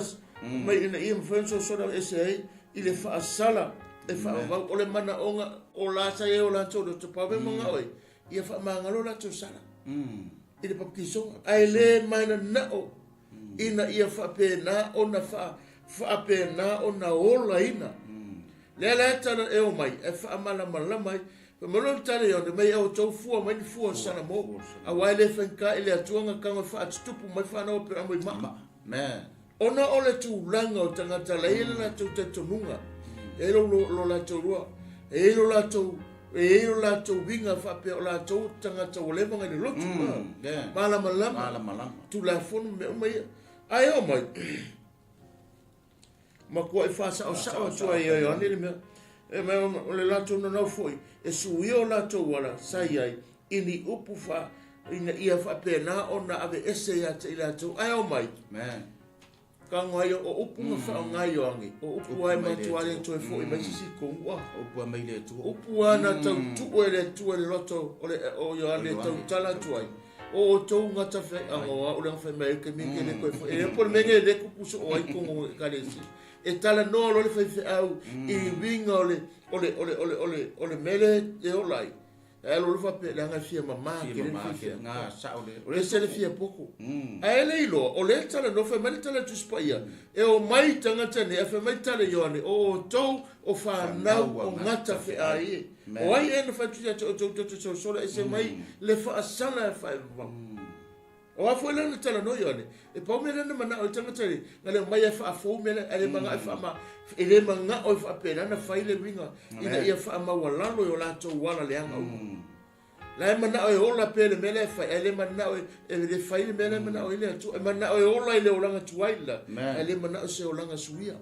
mai ina ia mafai ona sosola ese ai i le faasala e faavavau. O le manaoga o la sa i ai o latou loto, pau le mea manao ai, ia faamagalo latou sala i le papatisoga. Ae lē mananao ina ia faapena ona faapena ona olaina. Lea la e tala e o mai, e faamalamalama ai. Fai mai loa le tala i ona, mai e outou fua mai ni fua o Salamo, auā e lē faigata i le Atua na tago e faatutupu mai fanau a Aperamo i maa. Ona o le tulaga o tagata la e i ai le latou talitonuga, e i ai lo latou lua, e i ai lo latou, e i ai lo latou uiga faapea o latou tagata ua leva ona i le lotu, malamalama, Tulafono ma mea uma ia. Ae oo mai, matuai faasaosao atu ai e Ioane le mea. E mai o le latou nanau foi, e suia o latou ala sa i ai, i ni upu fa, ina ia faapena ona aveese ia te i latou. Ae oo mai, tago ai o upu na faaaoga Ioane, o upu lava e matua le toe foi mai se isi tonu a. Upu a mai le Atua. Upu lava na tautuu e le Atua i le loto o le o Ioane e tautala atu ai. O outou gatafeai, ago au leaga fai mai ai ke mea ke le toe foi. E le po le mea nei le tupu soo ai tonu o ekalesia. E talanoa loa le faifeau i uiga o le o le o le o le o le o le mea lea e ola ai. E alu loa faapea leaga e fia mama tele le faifeau. Ese le fia poto. Ae le iloa, o lea e talanoa, fai mai le tala a le Tusi Paia, e omai tagata nei, ae fai mai le tala a Ioane, o outou o fanau o gatafeai e. O ai ea na fai atu ia te outou tou te sosola ese mai le faasala e faevavau. O a foi la na talanoa Ioane, e pau mea lea na manao ai tagata nei, na le omai e faafou mea lea, ae le manao e faama, e le manao e faapena na fai le uiga ina ia faamaualalo i o latou ala leaga uma. La e manao e ola pea le mea lea e fai, ae le manao e le fai le mea lea e manao ai le Atua. E manao e ola i le olaga tuai la, ae le manao se olaga suia.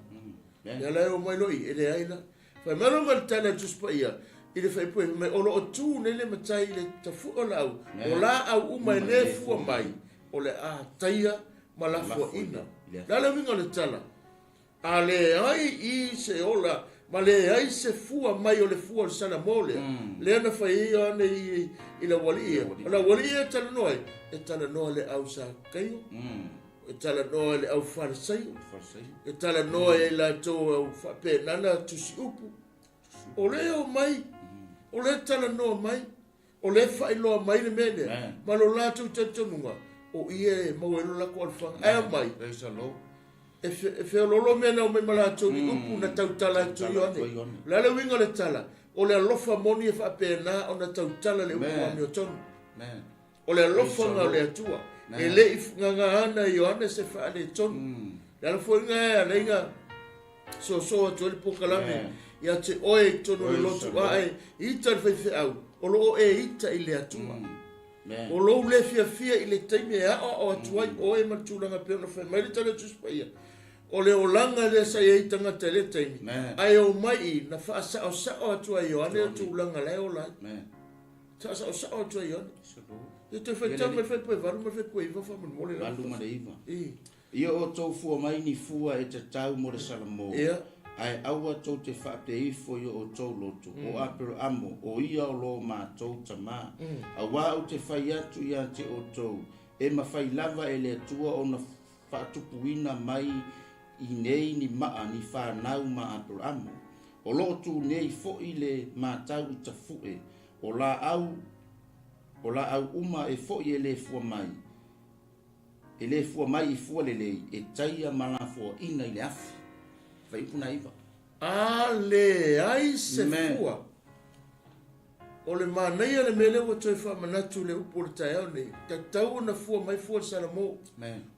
Ia la e omai loa i, e leai la. Fai mai loa ma le tala a le Tusi Paia, I le faipue mai o lo o tu nei le matai i le tafua o laau, o laau uma e le fua mai, o le a taia ma lafoaina. O le a le uiga o le tala? A leai i se ola ma leai se fua mai o le fua o le Salamo lea, lea na fai ai Ioane i le aualii ia. O le aualii ia e talanoa ai, e talanoa i le au Sakaio, e talanoa i le au Farisaio, e talanoa ia i latou au faapenana tusi upu. O lea e omai, o lea e talanoa mai, o lea e faailoa mai le mea lea, ma lo latou talitonuga, o ia e maua ai lo latou alofaga. Ae omai, e feoloolo mea na omai ma latou i upu na tautala atu i Ioane. O le a le uiga o le tala? O le alofa moni e faapena ona tautala le upu amiotonu. O le alofaga o le Atua. E le i gagana e Ioane se faaletonu. Le ala foi lena e ala ai na soso atu ai le polokalame ia te oe i totonu o le lotu ae ita le faifeau, o lo o e ita i le Atua. O lou le fiafia i le taimi e aoao atu ai oe ma le tulaga e pei ona fai mai le Tala o le Tusi Paia, o le olaga lea sa i ai tagata i lea taimi, ae omai i na faasaosao atu ai e Ioane le tulaga la e ola ai. Saasaosao atu ai Ioane. Ia toe faitau mai le faipue 8 ma le faipue 9 faamolemole lava. 8 ma le 9. I. Ia outou fua mai ni fua e tatau mo le Salamo, Ia. ae aua tou te faapea ifo i o outou loto, o Aperoamo, o ia o lo matou tama. Auā ou te fai atu ia te outou, e mafai lava e le Atua ona faatupuina mai i nei ni maa ni fanau ma Aperamo. O lo o tu nei foi le matau i tafue, o laau, o laau uma e foi e le fua mai, e le fua mai i fua lelei, e taia ma lafoaina i le afi. Fuaiupu 9. A leai se fua. O le manaia le mea lea ua toe faamanatu i le upu o le taeao nei, tatau ona fua mai fua le Salamo.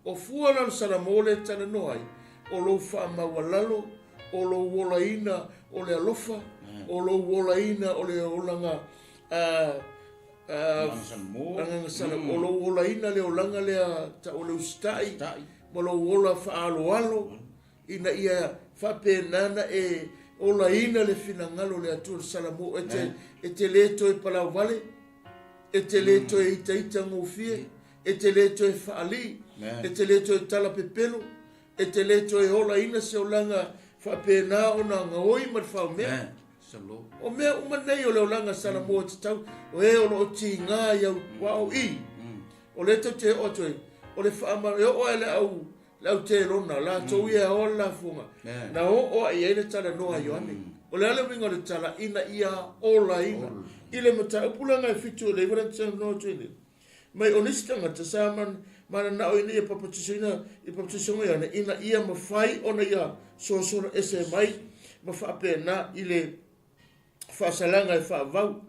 O fua la o le Salamo lea e talanoa ai, o lou faamaualalo, o lou olaina o le alofa, o lou olaina o le olaga agaga Salamo, o lou olaina le olaga lea tau o le usitai, ma lou ola faaaloalo, ina ia faapena ona e olaina le finagalo o le Atua le Salamo, e te, e te le toe palauvale, e te le toe itaita gofie, e te le toe faalii, e te le toe talapepelo, e te le toe olaina se olaga faapena ona gaoi ma le faomea. O mea uma nei o le olaga Salamo e tatau, o e o lo o tiga i au wao i, o lea tou te oo atu ai, o le faama, e oo ai le au Le au telona, latou ia e aoa le lafoga, na oo ae i ai le talanoa a Ioane. O le a le uiga o le tala ina ia olaina? I le mataupu la na e 7 o le 9 lea na talanoa atu ai nei, mai o nisi tagata sa mananao ina ia papatisoina i papatisoga o Ioane ina ia mafai ona ia sosola ese mai ma faapena i le faasalaga e faavau,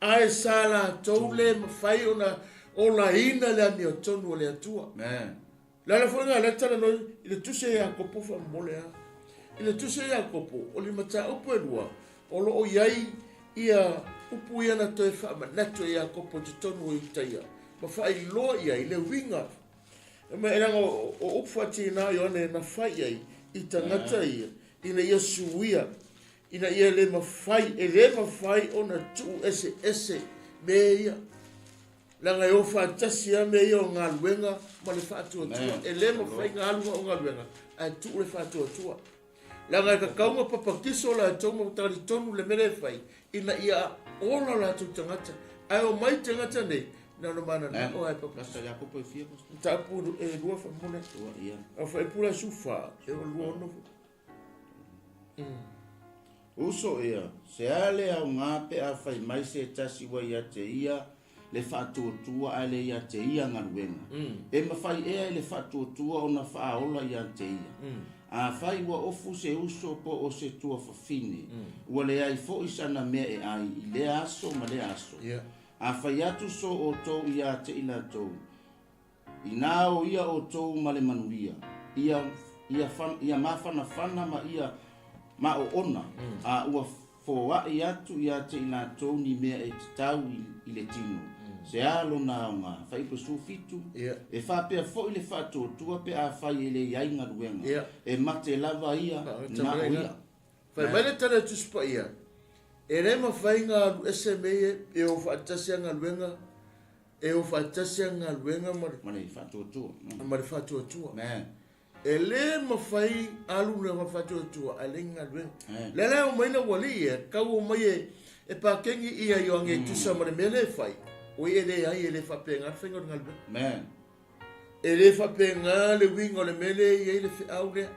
ae sa latou le mafai ona olaina le amiotonu o le Atua. Le ala foi lena lea talanoa i le tusi a Iakopo faamolemole a. I le tusi a Iakopo, o le mataupu e lua, o lo o i ai ia upu ia na toe faamanatu e Iakopo i totonu o Iutaia, ma faailoa i ai le uiga. E mai leaga o upu faatina a Ioane na fai i ai i tagata ia, ina ia suia ina ia le mafai, e le mafai ona tuu eseese mea ia, leaga e o faatasi lava mea ia o galuega ma le faatuatua. E le mafai ona alu o galuega ae tuu le faatuatua. Leaga e tatau ona papatiso latou ma talitonu le mea lea e fai ina ia ola latou tagata. Ae omai tagata nei, na ona mananao lava e papatiso. Mataupu e lua faamolemole. A fuaiupu la 14, e 26 foi. Uso ea, se a le aoga pe a fai mai se tasi ua ia te ia le faatuatua ae le ia te ia galuega? E mafai ea e le faatuatua ona faaola ia te ia? Afai ua ofu se uso po o se tuafafine, ua leai foi sana mea e ai i lea aso ma lea aso. A fai atu so outou ia te i latou, Inā o ia outou ma le manuia, ia, ia, ia mafanafana ma ia maoona, a ua foaʻi atu iā te i latou ni mea e tatau i, i le tino, se a lona aoga? Fuaiupu 17, E faapea foi le faatuatua pe afai e le i ai galuega, e mate lava ia na o ia. Fai mai le tala a le Tusi Paia. E le mafai ona alu ese mea ia e o faatasi a galuega, e o faatasi a galuega ma le Ma le faatuatua. Ma le faatuatua. Amen. E le mafai alu le faatuatua ae leai ni galuega. Amen. Lea la e omai le aualii e tau omai e e pakengi ia Ioane e tusa ma le mea lea e fai, oi e leai e le faapena le faiga o le galuega. Amen. E le faapena le uiga o le mea lea e i ai le feau lea.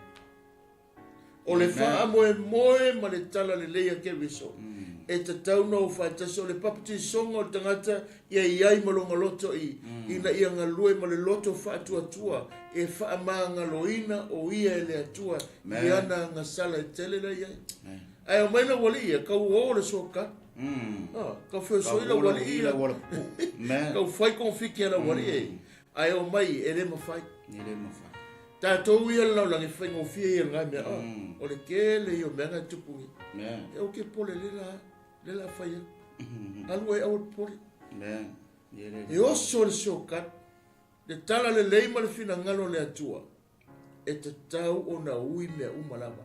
O le faamoemoe ma le tala lelei a Keriso, e tatau ona o faatasi. O le papatisoga o le tagata ia i ai ma lona loto i, ina ia galue ma le loto faatuatua e faamagaloina o ia e le Atua i ana agasala e tele la i ai. Ae omai lau alii ia, kau o le soka. Ah, kau feosoi lau alii ia. Kau fai konfiki a lau alii e. Ae omai e le mafai. E le mafai. Tatou ia le lalolagi e faigofie ia lena mea, oh, o le tele ia o mea na e tupu nei. E o ke pole le la, le la fai atu. Alu ai aua le popole. E oso le shortcut, le tala lelei ma le finagalo o le Atua, e tatau ona ui mea uma lava.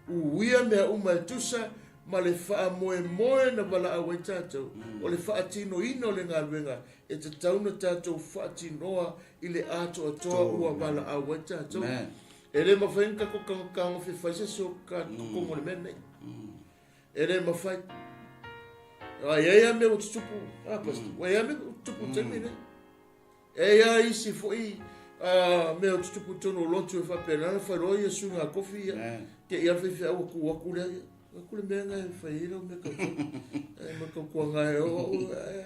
Uia mea uma e tusa ma le faamoemoe na valaau ai tatou, o le faatinoina o le galuega e tatau ona tatou faatinoa i le atoatoa ua valaau ai tatou. E le mafai ona tatou tagofi e fai se isi o totonu o le mea lenei. E le mafai. A i ai lava mea ua tutupu, a Pastor, ua i ai lava mea ua tutupu i le taimi lenei. E i ai lava isi foi mea ua tutupu i totonu o lotu e faapena ona fai loa ia suiga kofi ia. Te i lava le faifeau ua tu atu lea, Aku le mea na e fai ai lau mea tautua. E ma tautua e o au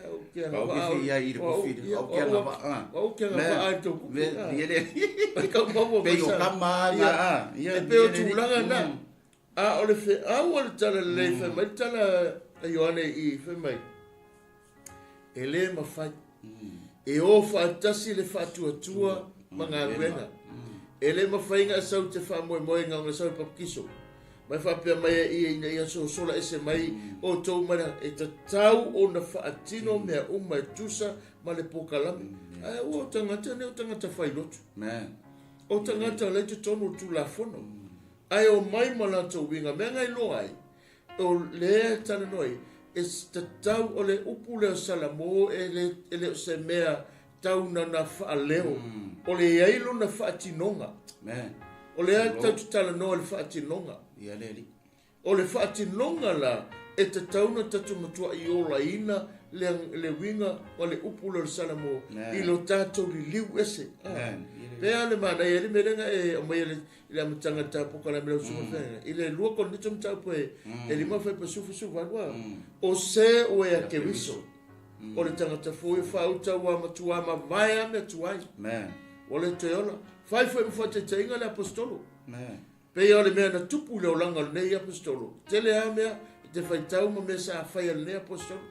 au ke anga va. Au ke ai i le kofi. Au ke anga va. Au ke anga va ai tau kupu. Ye le. Ai kau maua Pe o kama na a. E pe o tulaga na. A o le feau o le tala lelei fai mai le tala a Ioane i fai mai. E le mafai. E o faatasi le faatuatua ma galuega. E le mafai ona sau te faamoemoe na ona sau e papatiso. Mai faapea mai e ia ina ia sosola ese mai outou mai la, e tatau ona faatino mea uma e tusa ma le pokalame. Ae ua o tagata nei o tagata failotu. O tagata la i totonu o le Tulafono. Ae omai ma latou uiga, mea na iloa ai, O lea e talanoa ai, e tatau, o le upu lea o Salamo e le, e le o se mea tau na na faaleo, o le i ai lona faatinoga. Amen. O lea tatou te talanoa i le faatinoga. Ia le alii. O le faatinoga la, e tatau ona tatou matuai olaina le, le uiga o le upu lea o le Salamo i lo tatou liliu ese. Amen. Pea le manaia le mea lea na e aumaia i le amataga o le tapokalame lau susuga feagaiga i le lua Korinito mataupu e e lima faipa 18 a o se ua ia Keriso o le tagata fou e faauta ua matua mavae a mea tuai ua le toe ola fai foi ma faataitaiga le aposetolo pei o le mea na tupu i le olaga o lenei aposetolo tele a mea i te faitau ma mea sa fai a lenei aposetolo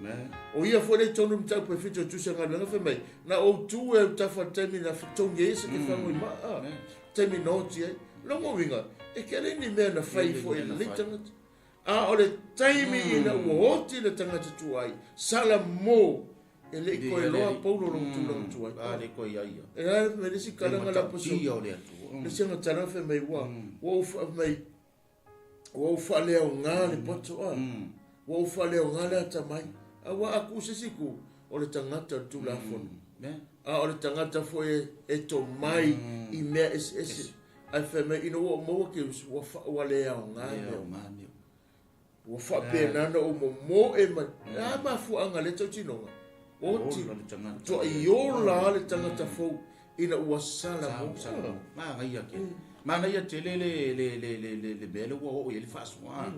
o ia foi le i tonu mataupu e 7 o Tusi a Galuega fai mai na ou tu e autafa i le taimi na fetogi ai se kefago i maa taimi na oti ai. Lona uiga, e tele ni mea na fai foi e lenei tagata. A o le taimi ina ua oti le tagata tuai, Salamo, e le i toe loa Paulo lona tulaga tuai. A le toe ia ia. E a le isi kalaga la poso. O le Atua. Le isi tala fai mai ua, ua ou fai mai, ua ou faaleaoga le poto a. Ua ou faaleaoga le atamai. A ua aku se isi ku, o le tagata o le Tulafono. A o le tagata foi e tomai i mea eseese. Ae fai mai, ina ua ou maua Keriso, ua, fa, ua le aoga mea uma. Ua faapena ona ou momoe mai. E a mafuaaga lea tautinoga? Oti, tuai ola le tagata fou ina ua sala mo. Manaia tele. Manaia tele le, le, le, le, le, le mea lea ua oo i ai le faasoa.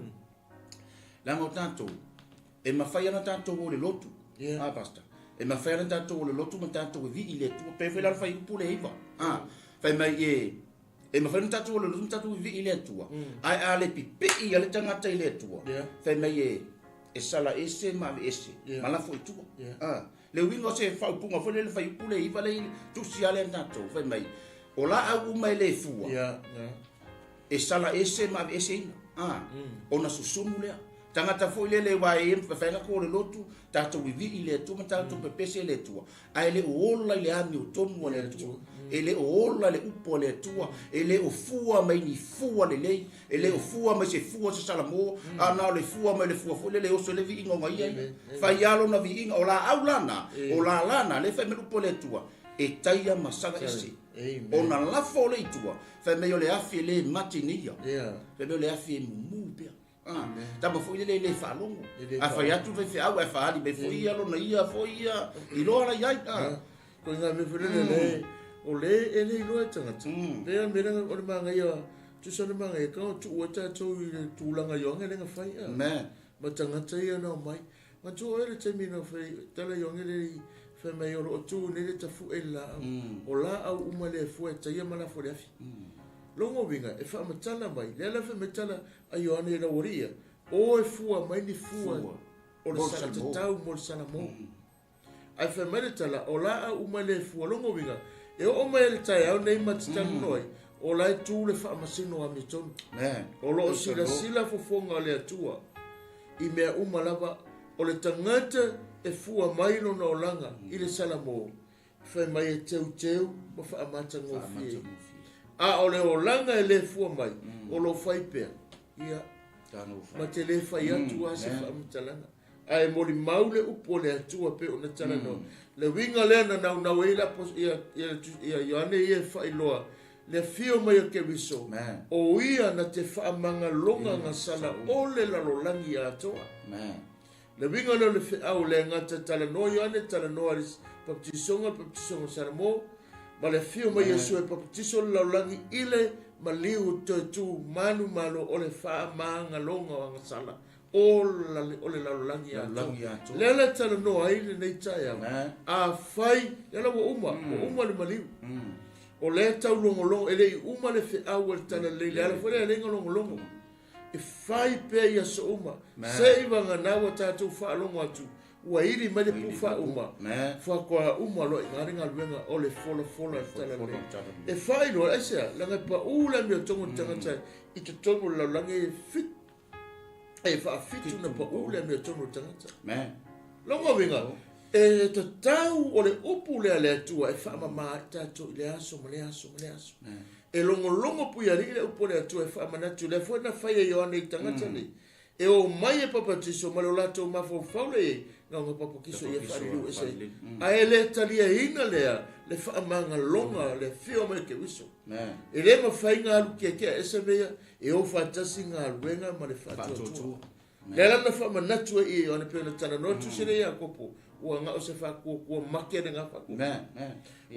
Leaga o tatou, e mafai ona tatou o le lotu. Yeah. Ah, pastor. E mafai ona tatou o le lotu ma tatou e vii i le Atua. Pe foi la le fuaiupu le 9. Ah, fai mai e e mafai ona tatou o le lotu ma tatou e vii i le Atua. Ae a le pipii a le tagata i le Atua. Yeah. Fai mai e e sala ese ma ave ese. Yeah. Ma lafo i tua. Yeah. Ah, le uiga o se faaupuga foi lele fuaiupu le 9 le tusi ale tatou. Fai mai o laau uma e le fua. Yeah, yeah. E sala ese ma ave eseina. Ah, ona susunu lea. Tagata foi lele aua e mafai ona to le lotu, tatou vivii i le Atua ma tatou pepese i le Atua, ae le o ola i le amiotonu a le Atua, e le o ola i le upu a le Atua, e le o fua mai ni fua lelei, e le o fua mai se fua se salamo, a na o le fua mai le fua foi lele e oso ai le viiga o ia ia. Fai lava lona viiga, o laau la na, o lala na, lea e fai mai le upu a le Atua, e taia ma saga ese. Ona lafo lea i tua, fai mai o le afi e le mate nei ia. Fai mai o le afi e mumu pea. Ah, tama foi lele e le faalogo. A fai atu le faifeau ae faaali mai foi ia lona ia foi ia iloa la i ai. Ah. Ko ngā mea foi lele le o le e le iloa e tagata. Le a mea o le magaia tusa le magaia ka o tuu ai tātou i le tulaga Ioane le na fai. Ma tagata ia na omai. Ma tu oe le taimi na fai tala Ioane le fai mai o loo tu nei le tafu'e i le laau. O laau uma le fua e taia ma lafo i le afi. Logo uiga e faamatala mai lea la fai mai tala a Ioane i lau alii ia, o e fua mai ni fua o le satatau mo le salamo. Ae fai mai le tala, o laau uma le fua. Logo uiga e oo mai ai le taeao nei ma te talanoa ai, o la e tu le faamasino amiotonu. O loo silasila fofoga o le Atua i mea uma lava, o le tagata e fua mai lona olaga i le salamo, fai mai e teuteu ma faamatagofie. A o le olaga e le fua mai, o lo fai pea, ia, ma te le fai atu a se faamatalaga. Ae molimau le upu o le Atua pe ona talanoa. Le uiga lea na naunau ai ia Ioane ia e faailoa le afio mai o Keriso, o ia na te faamagaloga gasala o le lalolagi atoa. Le uiga lea o le feau le gata talanoa Ioane talanoa le baptisoga baptisoga Salamo ma le afio mai Iesu e baptiso le lalolagi i le maliu toe tu manu malo o le faamagaloga o agasala o le lalolagi atoa. Lea la talanoa ai lenei taeao. A fai, lea la ua uma, ua uma le maliu. O lea taulogologo, e le i uma le feau a le talalelei, le ala foi lea e le logologo. E fai pea i aso uma. Se i vagana ua tatou faalogo atu, ua ili mai le pufa uma, faatoa uma loa i le galuega o le folafola le talalelei. E faailoa, aisea, leaga e pau le amiotonu o le tagata i totonu o le lalolagi e fit, e faafitu na pau le amiotonu o le tagata. Logo uiga, e tatau o le upu lea le Atua e faamama ai tatou i le aso ma le aso ma le aso. E logologo puialii le upu o le Atua e faamanatu lea foi na fai e Ioane i tagata nei. E o mai e papatiso ma le o latou mafaufau le i ngauga papakiso ia faaliliu ese. Ae le taliaina lea le faamagaloga le afio mai o Keriso. E le mafai ngā alu keakea ese mea e o faatasi galuega ma le faatuatua. Le ala na faamanatu ai i Ioane pe ona talanoa tusi le Iakopo, ua ngao se faatuatua make le ngā faatuatua.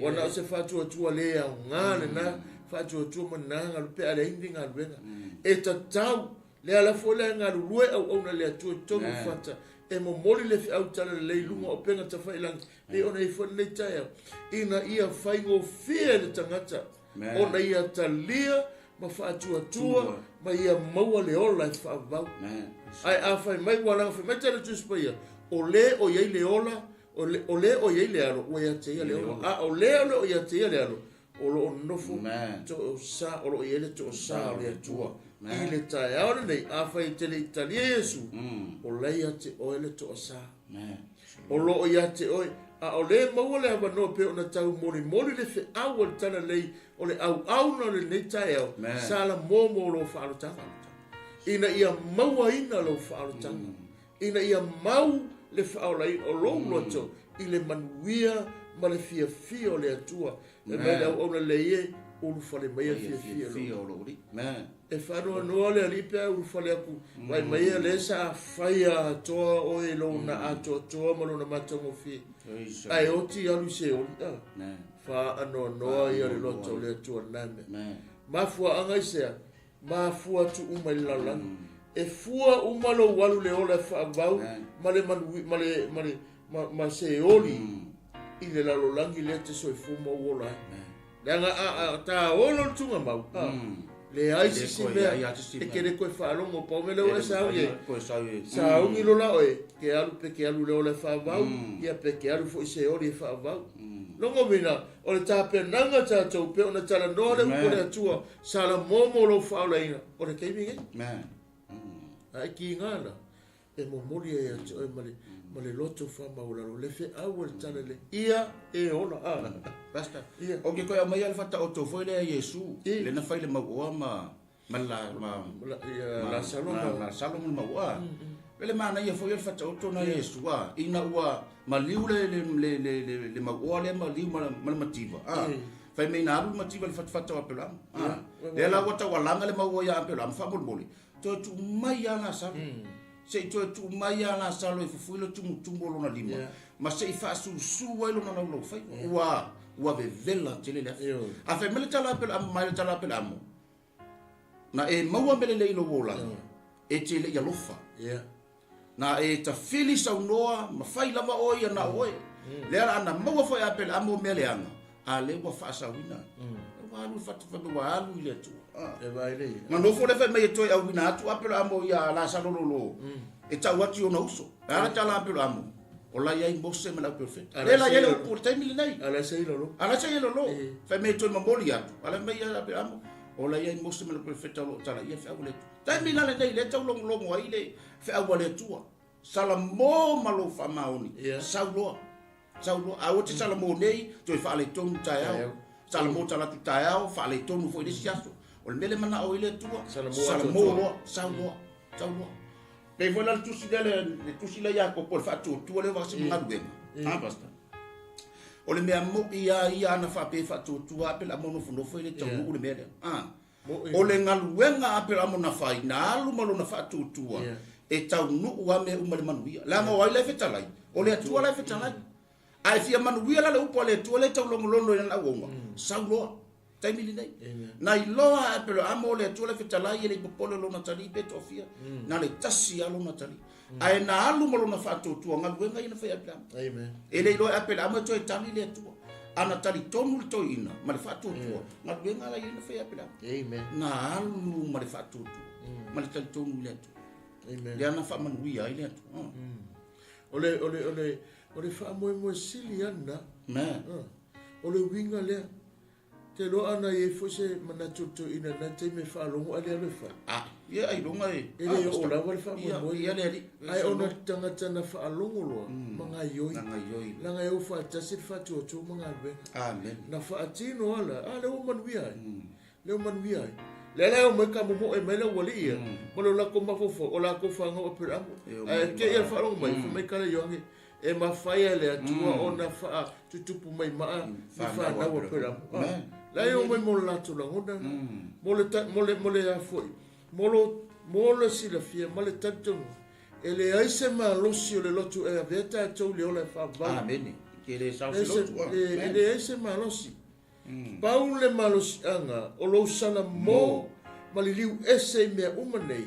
Ua nao se faatuatua le aoga lena faatuatua ma na galu pe a leai ni galuega. E tatau le ala foi lea galulue auauna le Atua i totonu o fata e momoli le feau talalelei i luga o upega tafailagi pei ona i ai foi lenei taeao ina ia faigofie le tagata ona ia talia ma faatuatua ma ia maua le ola e faavavau. Ae a fai mai ua laga fai mai tala Tusi Paia, o le o i ai le ola, o le o i ai le alo, ua ia te ia le ola. A o le o le o ia te ia le alo, o loo nofo toosā, o loo i ai le toosā o le Atua. I le taeao lenei, a fai e te le i talia Iesu, o la ia te oe le toosā. O loo ia te oe, a o le maua le avanoa pe ona tau molimoli le feau o le talalelei o le auauna o lenei taeao, sa la mo lou faaolotaga. Ina ia mauaina lou faaolotaga. Ina ia mau le faaolaina o lou loto i le manuia ma le fiafia o le Atua. E mai le auauna lelei e ulufale mai e fiafia o lou alii. E faanoanoa le alii pe a ulufale atu, vaai mai ia lea sa faia atoa oe i lona atoatoa ma lona matagofie. Ae oti alu i se oli. Faanoanoa ia le loto o le Atua lena mea. Mafuaaga i sea, mafua atu uma i le lalolagi. E fua uma lou alu le ola e faavau ma le manui, ma le, ma le, ma, ma se oli i le lalolagi lea te soifua ma ou ola ai. Leaga a ta olo le tugamau, leai se isi mea e ke le koe faalogo pau mea lea ua e sauni ai. Sauni lola oe, ke alu pe ke alu le ola e faavau, ia pe ke alu foi se oli e faavau. Logo uiga, o le tapenaga tatou pe ona talanoa le upu o le Atua, sa la mo lou faaolaina, o le taimi nei. Ae kiga la. E momoli ai ia te oe ma le, ma le loto faamaualalo le feau a le tala le ia e ola. Ah. Pastor, Ia. o ke koe au mai le whataoto foi lea Iesu, I. le na whai le mauoa ma, ma la, ma, La, ia, la saloma. la salo ma le mauoa. Pele mana ia foi le whataoto na Iesu, ah, ina ua maliu le, le, le, le, le, le mauoa lea maliu ma, ma le mativa. Ah. Fai mei na alu le mativa le whatawhata o Apelama. Ah. Lea la ua taualaga le mauoa ia Apelama, whamolemole. Toe tuu mai a la salo. Se i toe tuu mai a la salo e fufui le tumutumu o lona lima. Ma se i faasusu ai lona laulau faiva. Ua, ua vevela tele le afi. Ioe. A fai mai le tala a Apelama mai le tala a Apelama. Na e maua mele lei lo olaga. E te le i alofa. Na e tafili saunoa ma fai lava oe ia na oe. Lea la ana maua foi a Apelama o mea leaga. A le ua faasauina. Ua alu fatu fai ua alu i le Atua. Ah. E vai le ia. Ma nofo le fai mai e toe auina atu Apelama ia la salololo. E tau atu i ona uso. A la tala Apelama. O la iai Mose ma le au profeta. Ala Le la iai le se- upu o le taimi lenei. Ala se i lolo. Ala se i lolo. Fai mai e toe mamoli atu. Ala mai ia Apelama. O la iai Mose ma le profeta o lo o tala ia feau le Atua. Taimi la lenei le tau longolongo ai le feau a le Atua. Salamo ma lou faamaoni. Sau loa. Sau loa. A ua te salamo nei, toe faaletonu taeao. Taeao. Salamo talatu taeao, faaletonu foi le isi aso. O le mea le manao i le Atua. Salamo Salamo atoatoa. loa. Sau loa. Sau loa. Pei foi la le tusi lea le, le tusi lea ia Iakopo le faatuatua lea vasi magaluega. Ah, pastor. O le mea moi a ia ana faapea e faatuatua a pe la mo nofonofo i le taunuu le mea lea. Ah. Moi. O le galuega a pe la mo na fai, na alu ma lona faatuatua, e taunuu a mea uma le manuia. Leaga o ai la e fetalai? O le Atua la e fetalai. A e fia manuia la le upu a le Atua le taulogologo i lana auaunga. Sau loa. Taimi lenei. Na iloa a pe la mo le Atua la e fetalai e le i popole lona tali pe toafia. Na le tasi a lona tali. Ae na alu ma lona faatuatua galuega ia na fai a Apelama. Amen. E le iloa e Apelama e toe tali le Atua. Ana tali tonu le toeaina ma le faatuatua, galuega la ia na fai a Apelama. Amen. Na alu ma le faatuatua, ma le tali tonu i le Atua. Amen. Lea na faamanuia ai le Atua. O le, o le, o le, o le faamoemoe sili ana. Amen. Ah. O le uiga lea. Te loa ana i foi se manatu o le toeaina na taimi e faalogo a le alu e fai. Ah, ia ai longa e. E le oo lava le faamoemoe. Ia, ia le ali. Ae ona tagata na faalogo loa, ma gaioi. Na gaioi. Laga e o faatasi le faatuatua ma galuega. Amen. Na faatino ala, a lea ua manuia ai. Lea ua manuia ai. Lea la e o mai ka momoe mai le aualii ia, ma lo lakou mafaufau, o lakou fanau Apelamo. E o Ae mai te ia ma- faalogo mai, fai mai kala Ioane, e mafai e le Atua ona faatutupu mai maa ni Fanau fanau Apelamo. Apelamo. Ah, Amen. la e o mai mo le latou lagona na. Mo le ta-, mo le, mo le a foi. Mo lo, mo le silafia ma le talitonuga. E leai se malosi o le lotu e avea tatou i le ola e faavavau. Amen. Ke le sau E se lotu. Ah. e Amen. leai se malosi. Pau le malosiaga o lou salamo ma liliu ese i mea uma nei,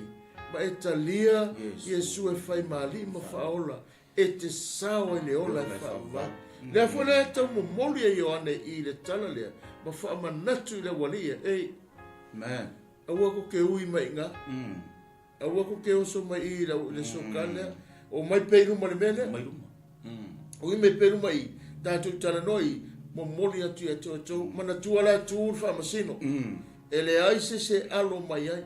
ma e talia Iesu. Iesu e fai maali'i ma faaola, e te sao ai le ola e Le ola e faavavau. faavavau. Lea foi lea tau momoli e Ioane i le tala lea, ma faamanatu i le aualii e, ei, Amen. aua ko ke ui mai ngā. Aua ko ke oso mai i la, le soka lea. O mai pe i luma le mea lea. Mai luma. O i mai pe i luma i, tātou talanoa i, momoli atu ia te outou, manatua la tu le faamasino. E leai se se alo mai ai.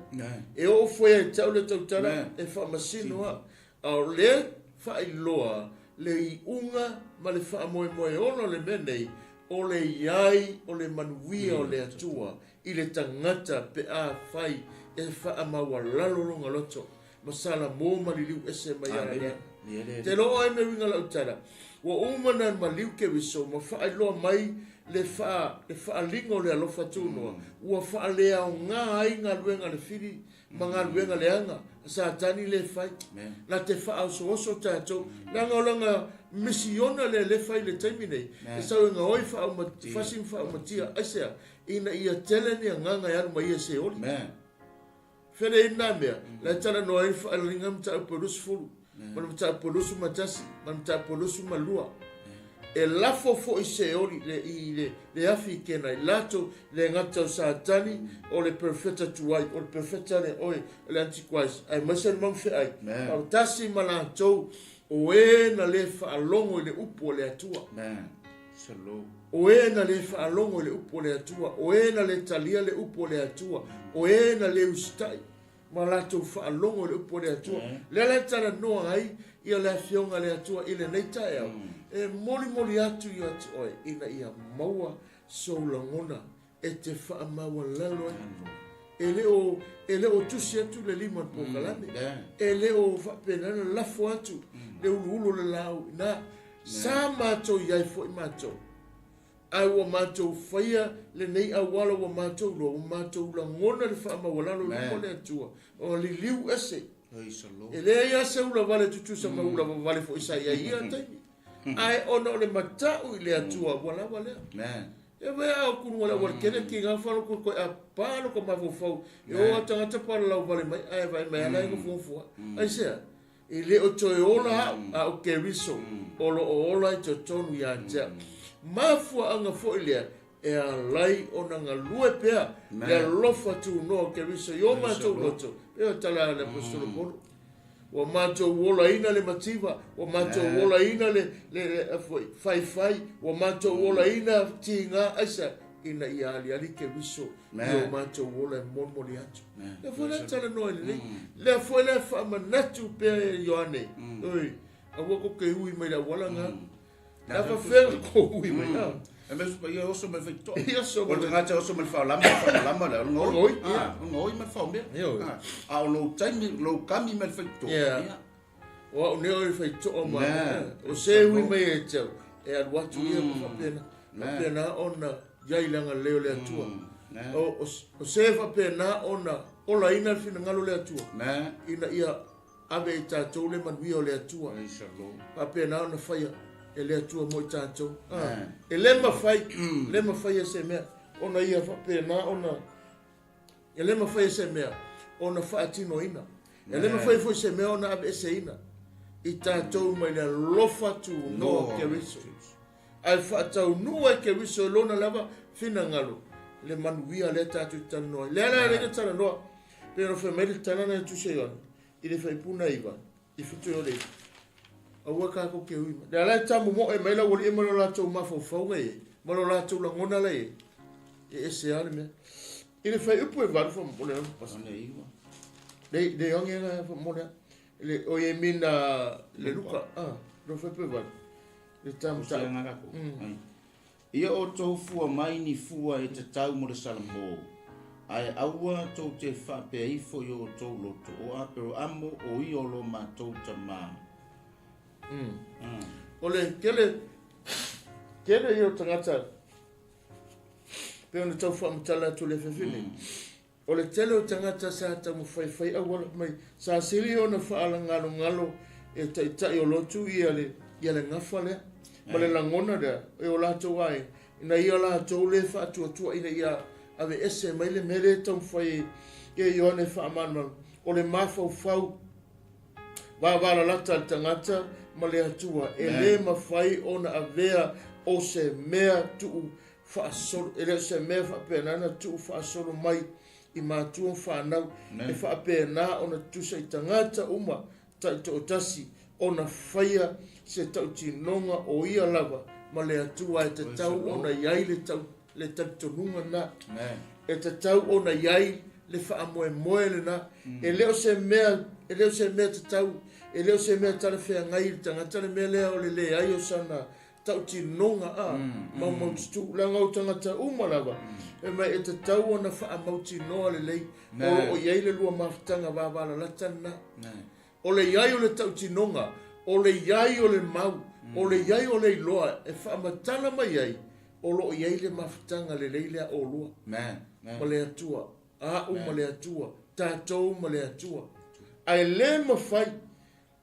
E oo foi ai tau le tautala, e faamasino a. A o le faailoa le iuga ma le faamoemoe ona o le mea nei, o le iai o le manuia o le Atua i le tagata pe a fai e faamaualalo lona loto ma salamo ma liliu ese mai ala Amen. lea. Ia le. Te loa ai me winga lau tala. Ua uma na maliu ke wiso, ma faailoa mai le faa, le faalinga o le alofa tunoa. Ua faaleaoga ai galuega le fili ma galuega leaga. Satani le fai. Amen. Na te faaosooso tatou. Leaga o laga misiona le le fai le taimi nei. E sau e gaoi fasi ma faaumatia. Aisea, ina ia tele ni agaga e alu mai ia se oli. Amen. Fele i nā mea, la e talanoa ai le faalalinga mataupu e 20, ma le mataupu e 21, ma le mataupu e 22. E lafo foi se oli le, i le, le afi i kena i latou, le gata o Satani, o le profeta tuai, o le profeta le oe, le Antichrist, ae maise le mamufeai. Amen. Pau tasi ma latou, o e na le faalogo i le upu o le Atua. Amen. Shalom. O e na le faalogo i le upu o le Atua, o e na le talia le upu o le Atua, o e na le usitai. ma latou faalogo i le upu a le Atua. Lea la e talanoa ai ia le Afioga a le Atua i lenei taeao, e molimoli atu ia te oe ina ia maua sou lagona e te faamaualalo ai. E le o, e le o tusi atu le lima o le polokalame. E le o faapena ona lafo atu le uluulu o le laau i ina. Sa matou i ai foi matou. Ae ua matou faia lenei auala ua matou iloa, ua matou lagona le faamaualalo i luma o le Atua, o liliu ese. E leai lava se ulavale tutusa ma ulavavale foi sa i ai i ia taimi. Ae ona o le matau i le Atua ua lava lea. E wea au kunu wale wale kene ki ngā whalo koe koe a pālo ka mafaufau e o a tangata pālo lau vale mai ae vai mai ala e ka fuafua. Ai sea, e le o toe ola au a o Keriso o lo o ola i totonu ia te au. Mafuaanga foi lea e alai ona galue pea le alofa tunoa o Keriso i o matou loto. E o tala a le apostolo Polo. Ua matou olaina le mativa, ua matou olaina le, le, le foi, faifai, ua matou olaina tiga aisa, ina ia aliali Keriso i o matou ola e molimoli atu. Lea foi la e talanoa i lenei. Lea foi la e faamanatu pea e Ioane, oi, aua ko ke ui mai le auala nga. La fa fea ko ui mai. E me supa ia oso mai faitoa. Ia oso mai. O le tagata oso mai whaolama, whaolama le, o le ngoi. Ah, o ngoi mai whaomea. Ah, o lou taimi, lou kami mai faitoa. Yeah. O au nei o le faitoa ma. O se ui mai e te au, e alu atu ia ma faapena. Faapena ona iai le agalelei o le Atua. O, o, o se faapena ona olaina le finagalo o le Atua. Ina ia ave i tatou le manuia o le Atua. Faapena ona faia e le Atua mo i tatou. Ah, e le mafai, le mafai e se mea ona ia faapena ona e le mafai e se mea ona faatinoina. E le mafai foi se mea ona aveeseina i tatou mai le alofa tunoa o Keriso. Ae faataunuu ai Keriso i lona lava finagalo le manuia lea tatou te talanoa ai. Lea la e le talanoa pei ona fai mai le tala na e tusi ai Ioane i le faipuna iva i fitu e o le iva. Aua tatou te ui mai. Lea la e tamomoe mai le aualii ma lo latou mafaufauga i ai, ma lo latou lagona la i ai. E ese lava le mea. I le fuaiupu e valu faamolemole lau pasi. Ane iwa. Le le onge la faamolemole. Le o ye mina le Luka. Ah, lo fuaiupu e valu. Le tam ta. Ia outou fua mai ni fua e tatau mo le Salamo, ae aua tou te faapea ifo i o outou loto, o Aperoamo o ia o lo matou tamā. O le tele, tele ia o tagata, pei ona tau faamatala atu i le afiafi nei, o le tele o tagata sa taumafai fai auala mai, sa sili ona faalagalogalo e taitai o lotu ia le, ia le gafa lea, ma le lagona lea e o latou aiga, ina ia latou le faatuatua ina ia aveese mai le mea lea e taumafai e Ioane e faamalamalama, o le mafaufau vavalalata a le tagata ma le Atua, e le mafai ona avea o se mea tuu faasolo, e le o se mea faapena na tuu faasolo mai i matua ma fanau, e faapena ona tutusa i tagata uma taitoatasi ona faia se tautinoga o ia lava ma le Atua e tatau ona i ai le tau, le talitonuga lena. E tatau ona i ai le faamoemoe lena. E le o se mea, e le o se mea tatau, e le o se mea talafeagai i le tagata le mea lea o le leai o sana tautinoga a maumaututu, leaga o tagata uma lava, fai mai e tatau ona faamautinoa lelei o lo o i ai le lua mafutaga vavalalata lena. O le i ai o le tautinoga, o le i ai o le mau, o le i ai o le iloa e faamatala mai ai o lo o i ai le mafutaga lelei lea olua ma le Atua, a'u ma le Atua, tatou ma le Atua. Ae le mafai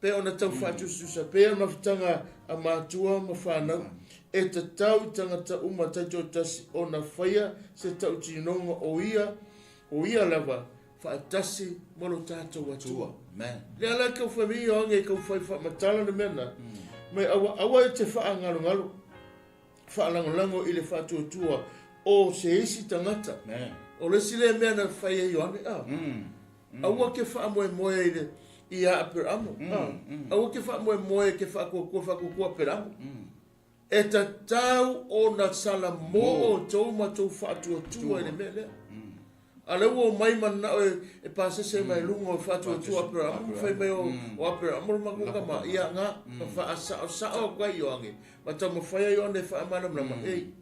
pei ona tau faatusatusa pea mafutaga a matua ma fanau, e tatau i tagata uma taitoatasi ona faia se tautinoga o ia, o ia lava faatasi ma lo tatou Atua. Lea la kau whai mai oange kau whai whaamatala le mea na, mai aua, aua e te whaagalogalo, whaalagolago i le whaatuatua o se isi tagata. O le isi lea mea na whai ai Ioane, a. Aua ke whaamoemoe i le i a Aperamo, a. Aua ke whaamoemoe ke whaakuakua whaakuakua Aperamo. E tatau ona sala mo outou ma tou whaatuatua i le mea lea. A lea ua omai mananao e pasese mai luga o faatuatua Aperamo ma fai mai o Aperamo le matou tama. Ia na, ma faasaosao atu ai Ioane, ma taumafai ai Ioane e faamalamalama, Ei,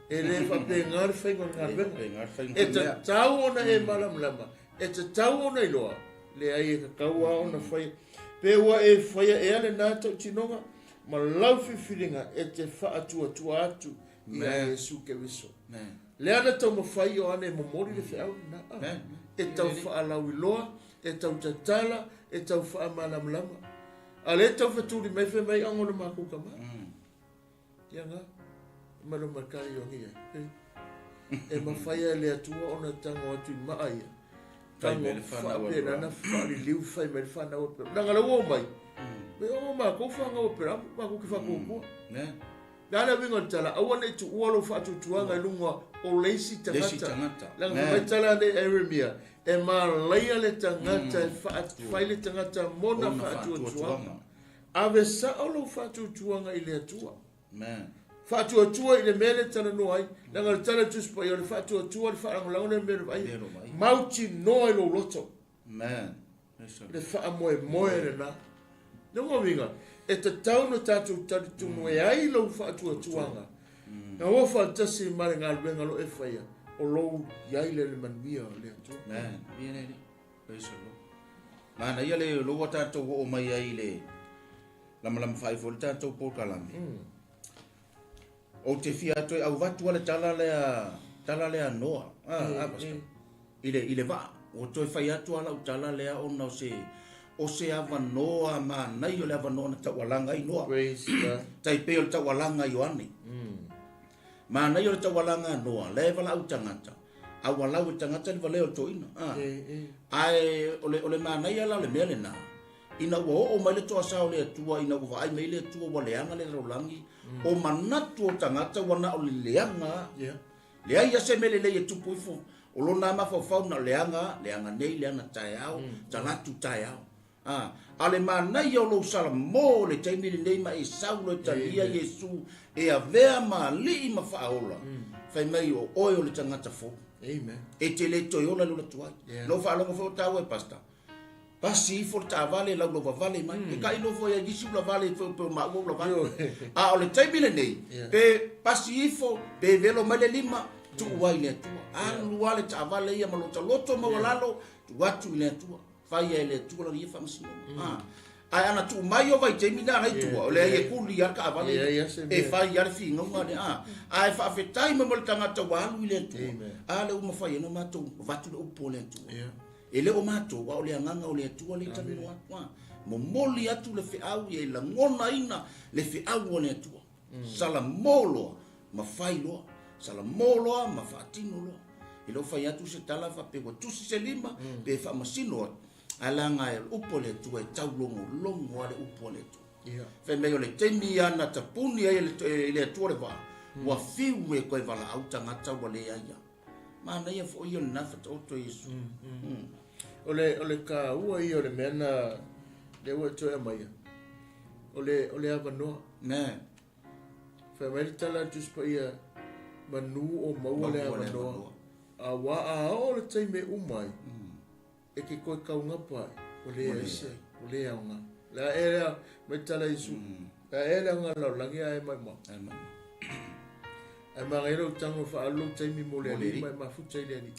e le faapena le faiga o le galuega. E tatau ona e malamalama, e tatau ona iloa, leai e tatau lava ona faia. Pe ua e faia ea lena tautinoga ma lau filifiliga e te faatuatua atu ia Iesu Keriso. Lea na taumafai Ioane e momoli le feau lena. E tau faalauiloa, e tau tatala, e tau faamalamalama. A lea e tau fetuli mai fai mai ago le matou tama. Ia na, ma lo matai Ioane ia. E mafai e le Atua ona tago atu i maa ia. Tago faapena na faaliliu fai mai le fanau a Aperamo. Leaga la ua omai, me o matou fanau a Aperamo, matou te faatuatua. Le a le uiga o le tala, aua ne i tuua lou faatuatuaga i luga o le isi tagata. Leaga fai mai tala nei a Ieremia, e malaia le tagata e fai le tagata mona faatuatuaga. Ave sao lou faatuatuaga i le Atua. Faatuatua i le mea lea e talanoa ai. Leaga o le tala a le Tusi Paia, o le faatuatua le faalagolago lea i le mea o le vaaia. Mautinoa i lou loto. Le faamoemoe lena. Lona uiga, e tatau ona tatou talitonu e ai lou faatuatuaga, na o faatasi ma le galuega o lo o e faia, o lou i ai lea i le manuia o le Atua. Manaia le lou ua tatou oo mai ai i le lamalama faaifoa le tatou polokalame. Ou te fia toe auvatu le tala lea, tala lea Noa, a, a, Pastor, i le vaa. Ua toe fai atu lava lau tala lea ona o se, o se avanoa manaia o le avanoa na taualaga ai Noa. Praise God. Tai pei o le taualaga a Ioane. Manaia o le taualaga a Noa, lea e valaau tagata, a ua lau e tagata le valea o le toeaina. A. Ae o le, o le manaia la o le mea lena, Ina ua oo mai le toasa o le Atua, ina ua vaai mai le Atua ua leaga le lalolagi, o manatu o tagata ua na o le leaga lava. Leai lava se mea lelei e tupu ifo, o lona lava mafaufau na o leaga lava, leaga nei, leaga taeao, talaatu taeao. A, a o le manaia o lou salamo i le taimi lenei ma e sau loa e talia Iesu e avea ma alii ma faaola, fai mai o oe o le tagata fou. E te le toe ola i le ola tuai. Na ou faalogo foi o taua e Pastor, Pasi ifo le taavale laulavavale mai. E tailo foi ai nisi ulavale e pe o maua ulavale. A o le taimi lenei, pe pasi ifo, pe velo mai le lima, tuu ai i le Atua. Alu lava le taavale ia ma lota loto maualalo, tuu atu i le Atua. Fai ai e le Atua lana ia faamasinoga. Ae ana tuu mai o vaitaimi na ana i tua, o leai e kuli lava le taavale ia, e fai lava le figauga lea. Ae faafetai mai mo le tagata ua alu i le Atua, a lea ua mafai ai ona matou avatu le upu a le Atua. E le o matou, a o le Agaga o le Atua lea e talanoa atu. A momoli atu le feau ia i lagonaina le feau a le Atua. Salamo loa ma fai loa, salamo loa ma faatino loa. E le o fai atu se tala faapea ua tusi se lima pe faamasino atu, ae leaga e o le upu a le Atua e taulogologo lava le upu a le Atua. Fai mai o le taimi ia na tapuni ai e le Atua le vaa, ua fiu e toe valaau tagata ua leai lava. Manaia foi ia o lena fataoto Iesu. O le, o le taua ia o le mea na lea ua e toe aumaia, o le, o le avanoa. Ne. Fai mai le tala a le Tusi Paia, manu o maua le avanoa. Aua a oo le taimi e uma ai, e te toe taugapa ai, ua leai se, ua le aoga. Le a ea lea, mai tala Iesu, le a ea le aoga lalolagi ae maumau. Ae manaia lou tago e faaalu lou taimi mo le Alii ma e mafuta i le Alii,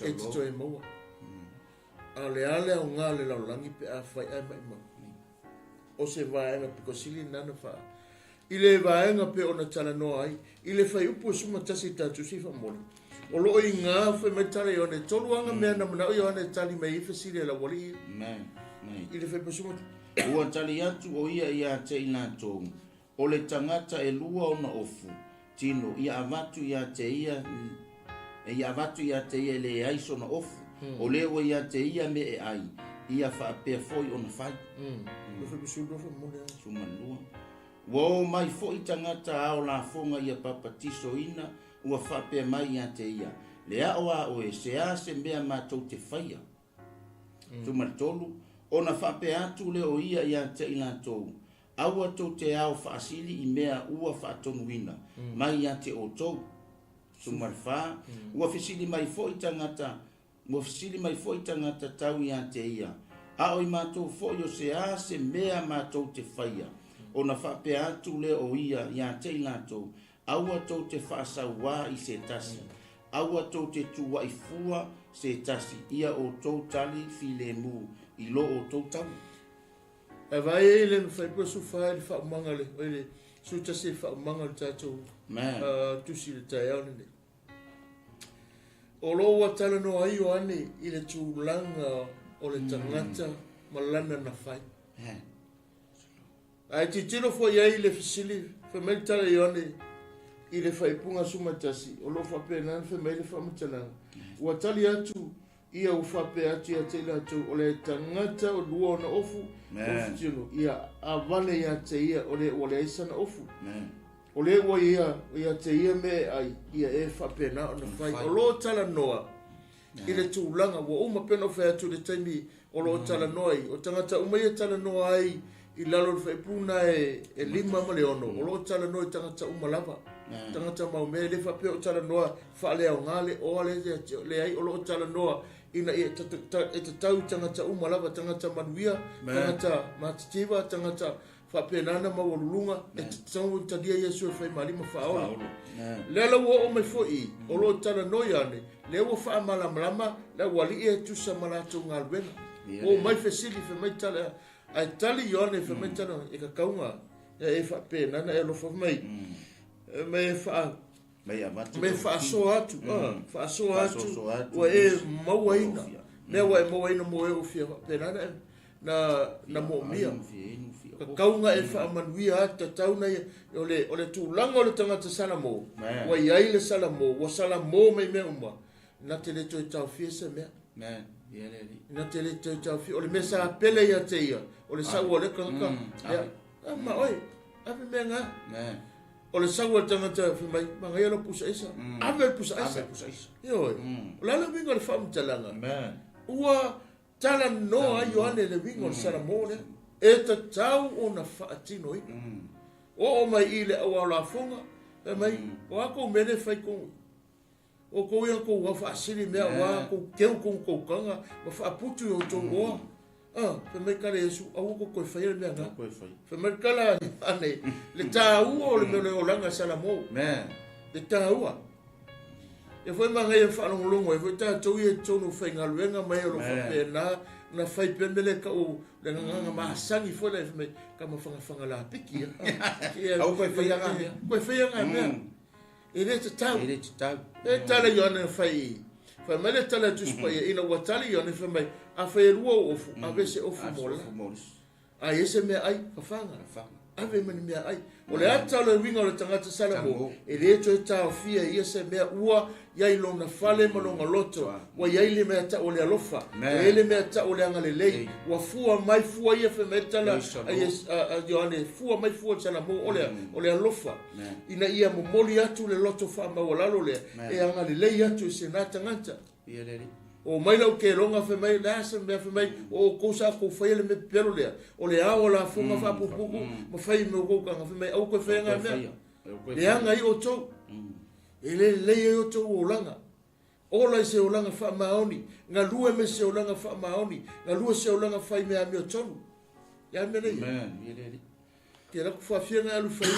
e te toe maua. A o le a le aoga o le lalolagi pe afai ae maumau? O se vaega pito sili lena na faa. I le vaega pe ona talanoa ai, i le fuaiupu e 11 i ta Tusi faamoli, o lo o iga fai mai tala Ioane, e tolu aga mea na manao Ioane e tali mai ai fesili a le aualii ia. I le fuaiupu 11. Ua tali atu o ia ia te i latou, O le tagata e lua ona ofu, tino, ia avatu ia te ia, ia avatu ia te ia e leai sona ofu, o le ua ia te ia me e ai, ia faapea foi ona fai. Sumalua. Ua o mai foi tagata ao lafoga ia papatisoina, ua faapea mai ia te ia, Le ao a oe, se a se mea matou te faia? 13, Ona faapea atu lea o ia ia te i latou, Aua tou te ao faasili i mea ua faatonuina mai ia te outou. 14, Ua fesili mai foi tagata, Ua fesili mai foi tagata tau ia te ia, A o i matou foi o se a se mea matou te faia? Ona faapea atu lea o ia ia te i latou, Aua tou te faasauā i se tasi, aua tou te tuuaʻi fua se tasi, ia outou tali filemu i lo outou taui. Ae vaai ai le mafai pea sufa i le faaumaga le, oi le 11 i le faaumaga o le tatou tusi i le taeao lenei. O lo o ua talanoa ai Ioane i le tulaga o le tagata ma lana na fai. Ae tilotilo foi ai i le fesili, fai mai le tala a Ioane i le faaipuga 11, o lo o faapena ona fai mai le faamatalaga, Ua tali atu ia ua faapea atu ia te i latou, o le tagata o lua ona ofu, ofu tino, ia avane ia te ia o le ua leai sana ofu. O le ua ia ia te ia mea e ai, ia e faapena ona fai. O lo o talanoa i le tulaga ua uma pei ona ou fai atu i le taimi o lo o talanoa ai, o tagata uma ia e talanoa ai i lalo o le faaipu na e 5 ma le 6, o lo o talanoa i tagata uma lava. Tagata maumea, e le faapea o talanoa faaleaoga le oa le leai, o lo o talanoa ina ia e tatau i tagata uma lava, tagata manuia, tagata matitiva, tagata faapena ona maualuluga, e tatau ona talia Iesu e fai ma alii ma faaola. Lea la ua oo mai foi i, o lo o talanoa ane, lea ua faamalamalama le aualii e tusa ma latou galuega. Ua oo mai fesili, fai mai tala, ae tali Ioane, fai mai tala, e kakauga, e faapena ona e alofa mai, mai e faa Mai e faasoa atu, faasoa atu, ua e mauaina, mea ua e mauaina mo e ua fia faapena ona e na na moomia. Tatau na e faamanuia atu, tatau na ia, o le, o le tulaga o le tagata Salamo, ua i ai le Salamo, ua Salamo mai mea uma, na te le toe taofia se mea. Na te le toe taofia, o le mea sa pele ia te ia, o le sau o le tagata, ia, ma oe, ave mea ngā. O le sau a le tagata fai mai, manaia lau pusa aisa, ave le pusa aisa. Ioe, o le a le uiga o le faamatalaga? Ua Talanoa ai Ioane i le uiga o le Salamo lea e tatau ona faatinoina. Oo mai i le auao lafoga, fai mai, o a kou mea lea e fai kou, o kou ia kou au faasili mea, o a kou keu kou koukaga, ma faaputu i outou oa. Ah, fai mai kala Iesu, aua kou toe faia le mea na. Fai mai kala Ioane, le taua o le mea o le olaga Salamo. Le taua. Ia foi manaia e faalogologo ai foi tatou ia i totonu o faigaluega ma e o lo o faapena ona fai pea mea lea e tau o le gagana masani foi lea fai mai ka mafagafaga lapiki ia. Aua koe faia ngā mea. Koe faia ngā mea. E le tatau. E le tatau. E tala Ioane na fai i. Fai mai le tala a Tusi Paia ina ua tali Ioane fai mai, afai e lua ou ofu, ave se ofu mo la. A i ai se meaai, fafaga. Ave ma ni meaai. O le ata o le uiga o le tagata Salamo, e le toe taofia e ia se mea ua i ai lona fale ma lona loto. Ua i ai le mea tau o le alofa, ua i ai le mea tau o le agalelei. Ua fua mai fua ia, fai mai le tala a Ioane, fua mai fua le Salamo, o le, o le alofa. Ina ia momoli atu le loto faamaualalo lea, e agalelei atu i se na tagata. O mai lau keloga fai mai, le a se mea fai mai, o outou sa outou faia le mea pepelo lea, o le ao o lafoga faapupuku ma fai me outou kaga, fai mai, aua toe faia ngā mea. Leaga ai outou. E le lelei ai outou olaga. Ola i se olaga faamaoni, galue me se olaga faamaoni, galue se olaga fai mea amiotonu. Ia mea nei. Ke la ku faafia alu fai,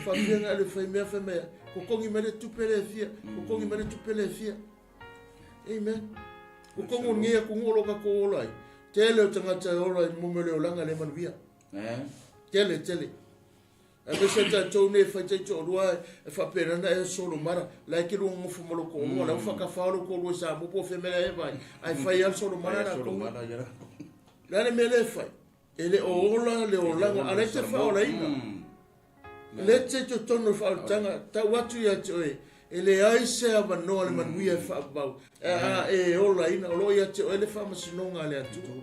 faafia alu fai mea fai mai, kokongi mai le tupe le fia, kokongi mai le tupe le fia. Amen. Ko kongo nge ko ngolo ka ko ola ai. Tele o tagata e ola i mume le olaga le manuia. Tele, tele. A me se tatou nei fai tai toalua e faapena na e solo mara la e ke lua ngofo ma loko olua la whakawhao loko olua sa mo po whemela e vai ai fai al solo mara la ko la le mele fai e le o ola le olaga a le te whaolaina Le te totonu o le faaolataga, tau atu ia te oe, e leai se avanoa le manuia e faavavau, a e olaina, o lo o ia te oe le faamasinoga a le Atua.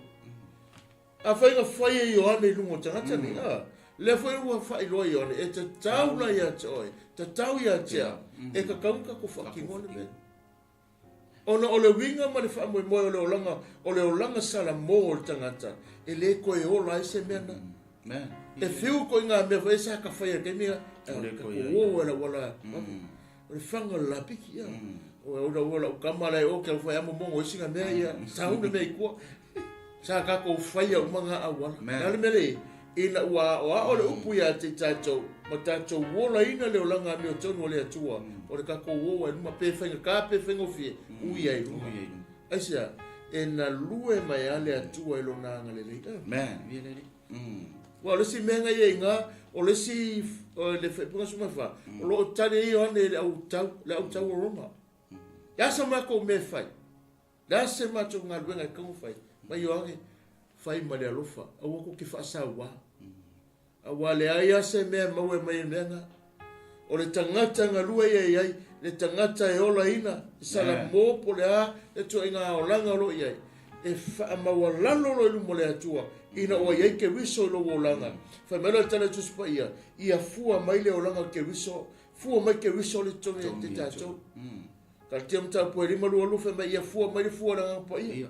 Afai na fai e Ioane i luga o tagata nei, a, lea foi ua faailoa e Ioane, e tatau la ia te oe, tatau ia te au, e tatau ona tatou faatinoa le mea. Ona o le uiga ma le faamoemoe o le olaga, o le olaga Salamo o le tagata, e le toe ola ai se mea na. E fiu koe i ngā mea foi e sa ka whai a taimi, ka kō e la wala, o le whanga o le lapiki, ia. O e ula ua lau kama la e o ke au fai amo mongo isi nga mea ia sa una mea i kua. Sa kākou faia uma ngā auala. Le a le mea le ina ua aoao le upu iā te tātou ma tātou olaina le olaga amiotonu o le Atua o le kākou o ai luma pe faigata pe faigofie ui ai luma. Aisea? E galue mai a le Atua i lona agalelei. Ua o le isi mea nga ia i ngā, o le isi le faaipuga 14, o lo o tali ai Ioane i le au tau, le au tau o Roma. Le a sa matou mea e fai? Le a se matou galuega e tatau ona fai? Mai Ioane, fai ma le alofa, aua tou te faasauā. Aua leai lava se mea e maua mai e mea na. O le tagata e galue ia i ai, le tagata e olaina, e salamo po o le a le ituaiga olaga o lo o i ai, e faamaualalo loa i luma o le Atua ina ua i ai Keriso i lou olaga. Fai mai loa le tala i Tusi Paia, ia fua mai le olaga o Keriso, fua mai Keriso le totogi ia te tatou. Kalatia mataupu e 5:22 fai mai ia fua mai le fua o le Agaga Paia.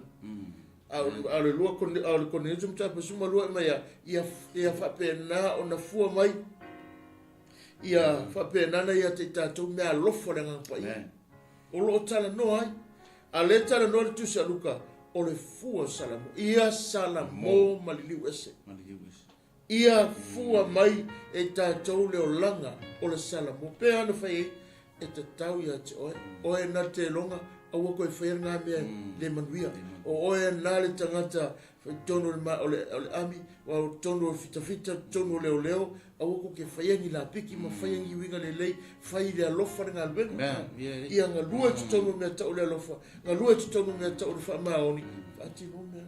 A o le lua a o le Korinito mataupu 12 mai ia ia ia faapena ona fua mai ia faapena na ia te tatou mea alofa o le Agaga Paia. O lo o talanoa ai. A le talanoa le tusi a Luka o le fua o Salamo. Ia Salamo maliliu ese. Maliliu ese. Ia fua mai e tatou le olaga o le Salamo. Pea ana fai ai, e tatau ia te oe. Oe na te loga, aua koe faia ngā mea le manuia. O oe na le tagata tonu o le, o le, o le ami, o tonu o le fitafita, tonu o leoleo, aua ko ke faia ni lapiki ma faia ni uiga lelei, fai le alofa le galuega. Ia galue totonu o mea tau le alofa, galue totonu o mea tau le faamaoni, faatino mea.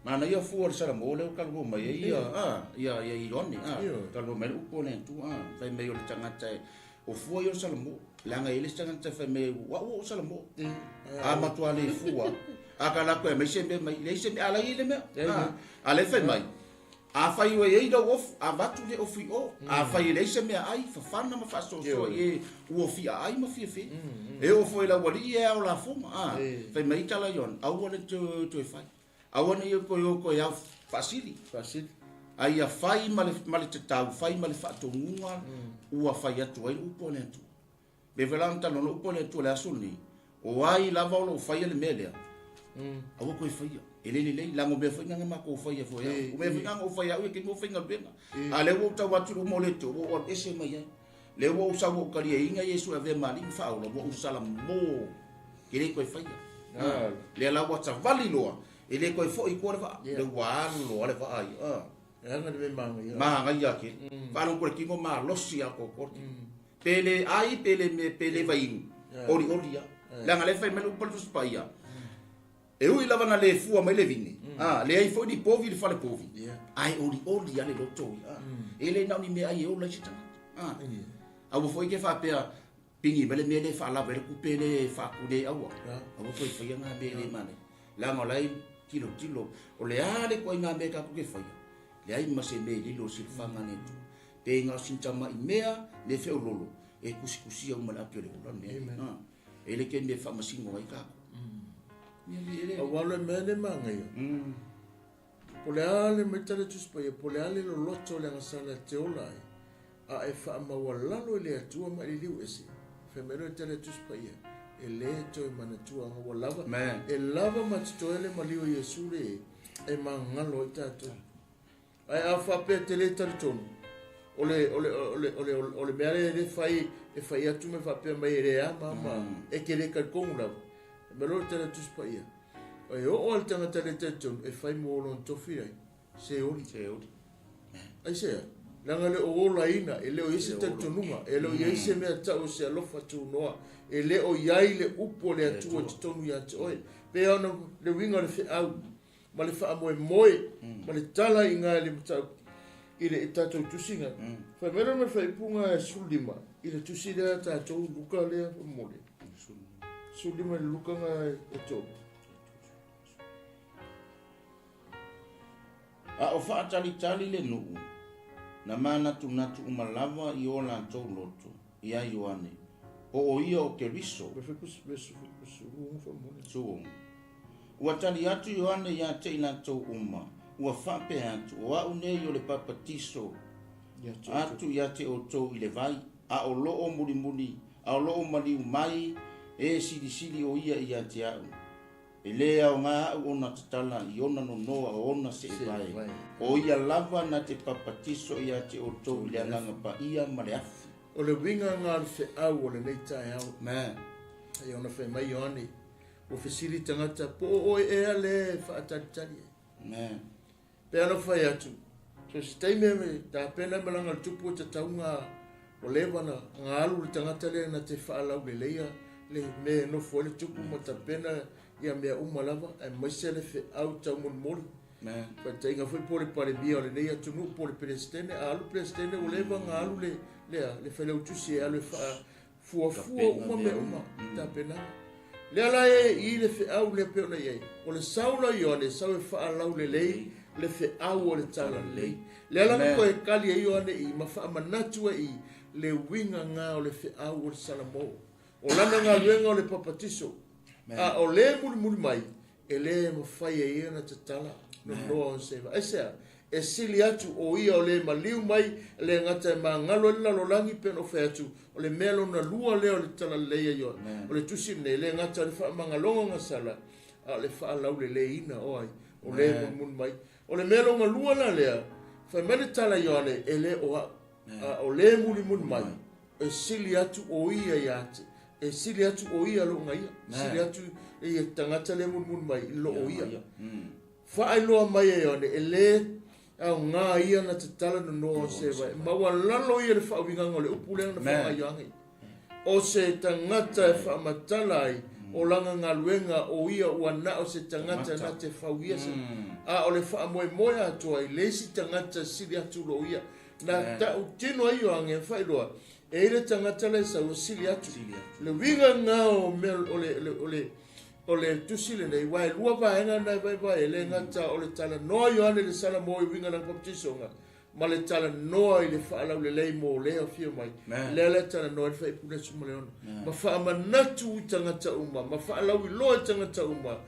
Manaia fua o le Salamo lea ua talanoa mai ai ia, a, ia, ia Ioane, a, talanoa mai le upu o le Atua, a, fai mai o le tagata e, o fua ia o le Salamo, leaga e le se tagata e fai mai, o au o Salamo, a matua le fua, a ka latou e mai se mea mai, leai se mea, a la i le mea, a, a le fai mai, a fai ua i ai lau ofu, avatu le ofu i o, a fai e leai se mea ai, fafana ma faasoasoa i e ua fia ai ma fiafia. E oo foi i lau alii e ao lafoga, a, fai mai tala Ioane, aua le toe fai. Aua ne i toe o toe ao faasili. Faasili. A ia fai ma le, ma le tatau, fai ma le faatonuga ua fai atu ai le upu a le Atua. Pei foi la ona talanoa le upu a le Atua i le aso lenei, o ai lava o lo o faia le mea lea, aua toe faia. E le lelei, leaga o mea foi na na matou faia foi au. O mea foi na na ou faia au ia taimi o faigaluega. A lea ua ou tau atu i luma o le Atua, ua ou alu ese mai ai. Lea ua ou sau ua ou taliaina Iesu e avea ma alii ma faaola, ua ou salamo, e le toe faia. Lea la ua savali loa, e le toe foi i tua le vaa, lea ua alu loa le vaa ia. E aga le mea magaia. Magaia tele. Faalogo le tino malosi atoatoa le tino. Pe le ai, pe le me, pe le vainu, olioli lava. Leaga lea e fai mai le upu a le Tusi Paia, E ui lava na le fua mai le vine, a, leai foi ni povi i le fale povi, ae olioli lava le loto ia. E le na o ni meaai e ola ai se tagata. A, aua foi ke faapea pigi mai le mea lea e faalava ai le tupe lea e faatule aua. Aua toe faia na mea e le manaia. Leaga o la e tilotilo, o le a le ituaiga mea tatou te faia, leai ma se mea e lilo i le silafaga a le Atua. Pe na o sina tamai mea, mea feololo, e tusitusia uma i le api o le ola le mea. A, e le ke mea e faamasino ai tatou. Aua o le mea le manaia. Po o le a le mai tala Tusi Paia, po o le a le loloto o le agasala e te ola ai, a e faamaualalo i le Atua ma i le liu ese, fai mai loa le tala Tusi Paia, e le toe manatua anga ua lava, e lava ma totoe le maliu o Iesu le e magalo ai tatou. Ae a faapea e te le talitonu, o le, o le, o le, o le, o le mea lea e fai, e fai atu ma faapea mai e le ama ma e te le talitonu lava. E mea loa le tala Tusi Paia, e oo lava le tagata le talitonu e fai mo lona tofi ai, se oli. Se oli. Aisea? Leaga le o olaina, e le o i ai se talitonuga, e le o i ai se mea tau o se alofa tunoa, e le o i ai le upu o le Atua i totonu ia te oe. Pei ona le uiga o le feau ma le faamoemoe ma le tala i ngā le mataupu i le tatou tusiga. Fai mai loa ma le faaipuga 15 i le tusi lea tatou Luka lea faamolemole. 15 i le Luka ngā e tolu. A o faatalitali le nuu, na manatunatu uma lava i o latou loto iā Ioane, po o ia o Keriso. Suoga. Ua tali atu Ioane iā te i latou uma, ua faapea atu, O a'u nei o le papatiso atu iā te outou i le vai, a o loo mulimuli, a o loo maliu mai E silisili o ia ia te a'u, e lē aogā a'u ona tatala i ona nonoa o ona se'evae. O ia lava na te papatiso ia te outou i le Agaga Paia ma le afi. O le uiga lena o le feau o lenei taeao. Amen. Ai ona fai mai Ioane, ua fesili tagata, po o oe ea lea e faatalitali ai? Amen. Pe ana fai atu, so se taimi e tapena ai malaga a le tupu e tatau nga ua leva na nga alu le tagata lea na te faalauleleia le mea e nofo ai le tupu ma tapena ia mea uma lava aemaise le feau taumolimoli. Faitaiga foi po o le Palemia o lenei atunuu po o le Peresetene, a alu le Peresetene ua leva na alu le lea le Failautusi e alu e faa fuafua uma mea uma tapenaga. Lea la e i le feau lea pei ona i ai, o le sau la o Ioane, e sau e faalaulelei le feau o le Talalelei. Lea la na toe kali ai Ioane i ma faamanatu ai i le uiga na o le feau o le Salamo. O lana galuega o le papatiso, a o le mulimuli mai, E le mafai e ia ona tatala nonoa ona seva. Aisea? E sili atu o ia o le maliu mai, e le gata e magalo ai le lalolagi, pei ona ou fai atu, o le mea lona lua lea o le talalelei a Ioane, o le tusi lenei, e le gata o le faamagaloga o gasala, a o le faalauleleiina o ai? O le mulimuli mai. O le mea lona lua la lea, fai mai le tala a Ioane, e le o au, a o le mulimuli mai, E sili atu o ia ia te, e sili atu o ia loo nga ia, sili atu ia tagata lea mulimuli mai i loo ia. Faailoa mai e Ioane, e le aoga ia na tatala nonoa o se vai, ma ua lalo ia le faauigaga o le upu lea na faaaoga e Ioane. O se tagata e faamatala ai o lana galuega o ia ua na o se tagata na te fauia se, a o le faamoemoe atoa i le isi tagata sili atu loo ia. Na ta'utino ai Ioane e faailoa, e i ai le tagata la e sau e sili atu. Le uiga lena o mea o le, le, o le, o le tusi lenei, aua e lua vaega na e vaevae, e le gata o le talanoa Ioane i le Salamo i uiga lana baptisoga, ma le talanoa i le faalaulelei mo le afio mai. Lea la e talanoa ai le Fuaiupu 16. Ma faamanatu i tagata uma, ma faalauiloa i tagata uma,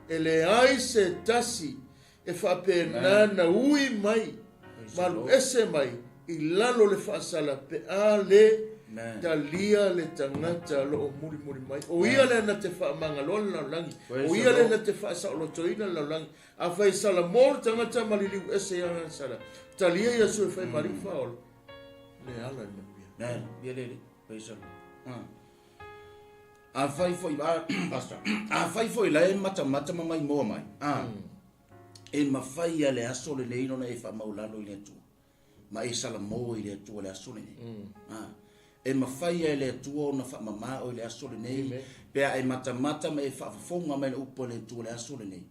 e leai se tasi E faapena na ui mai ma alu ese mai i lalo le faasala pe a le talia le tagata lo o mulimuli mai. O ia lea na te faamagaloa le lalolagi, o ia lea na te faasaolotoina le lalolagi. Afai e sala mo le tagata ma liliu ese i ana sala, talia Iesu e fai ma alii faaola, le ala i le manuia. Ia le, praise the Lord. Afai foi, Pastor, afai foi la e matamata ma maimoa mai, a, e mafai ia le aso lenei ona e faamaulalo i le Atua, ma e salamo i le Atua le aso lenei. A, e mafai ia e le Atua ona faamama oe i le aso lenei, pe a e matamata ma e faafofoga mai le upu a le Atua le aso lenei,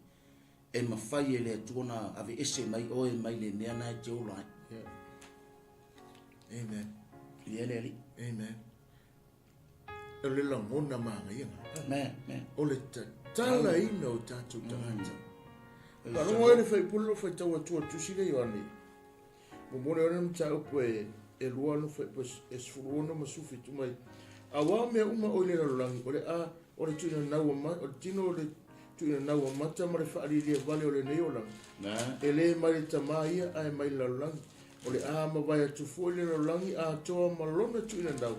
e mafai e le Atua ona aveese mai oe mai le mea na e te ola ai. Amen. Ia le Alii. Amen. O le lagona manaia lena. Amen. Amen. O le tatalaina o tatou tagata. Faalogo ai le faipule o lo o faitau atu a le tusi lea Ioane. Muamua lea ona mataupu e e lua no fuaiupu e 16 ma 17 mai. Aua o mea uma o i le lalolagi, o le a, o le tuuina nau o o le tino o le tuuina nau o mata ma le faaliliia vale o lenei olaga. E le mai le Tama ia, ae mai le lalolagi. O le a mavae atu foi le lalolagi atoa ma lona tuuina nau,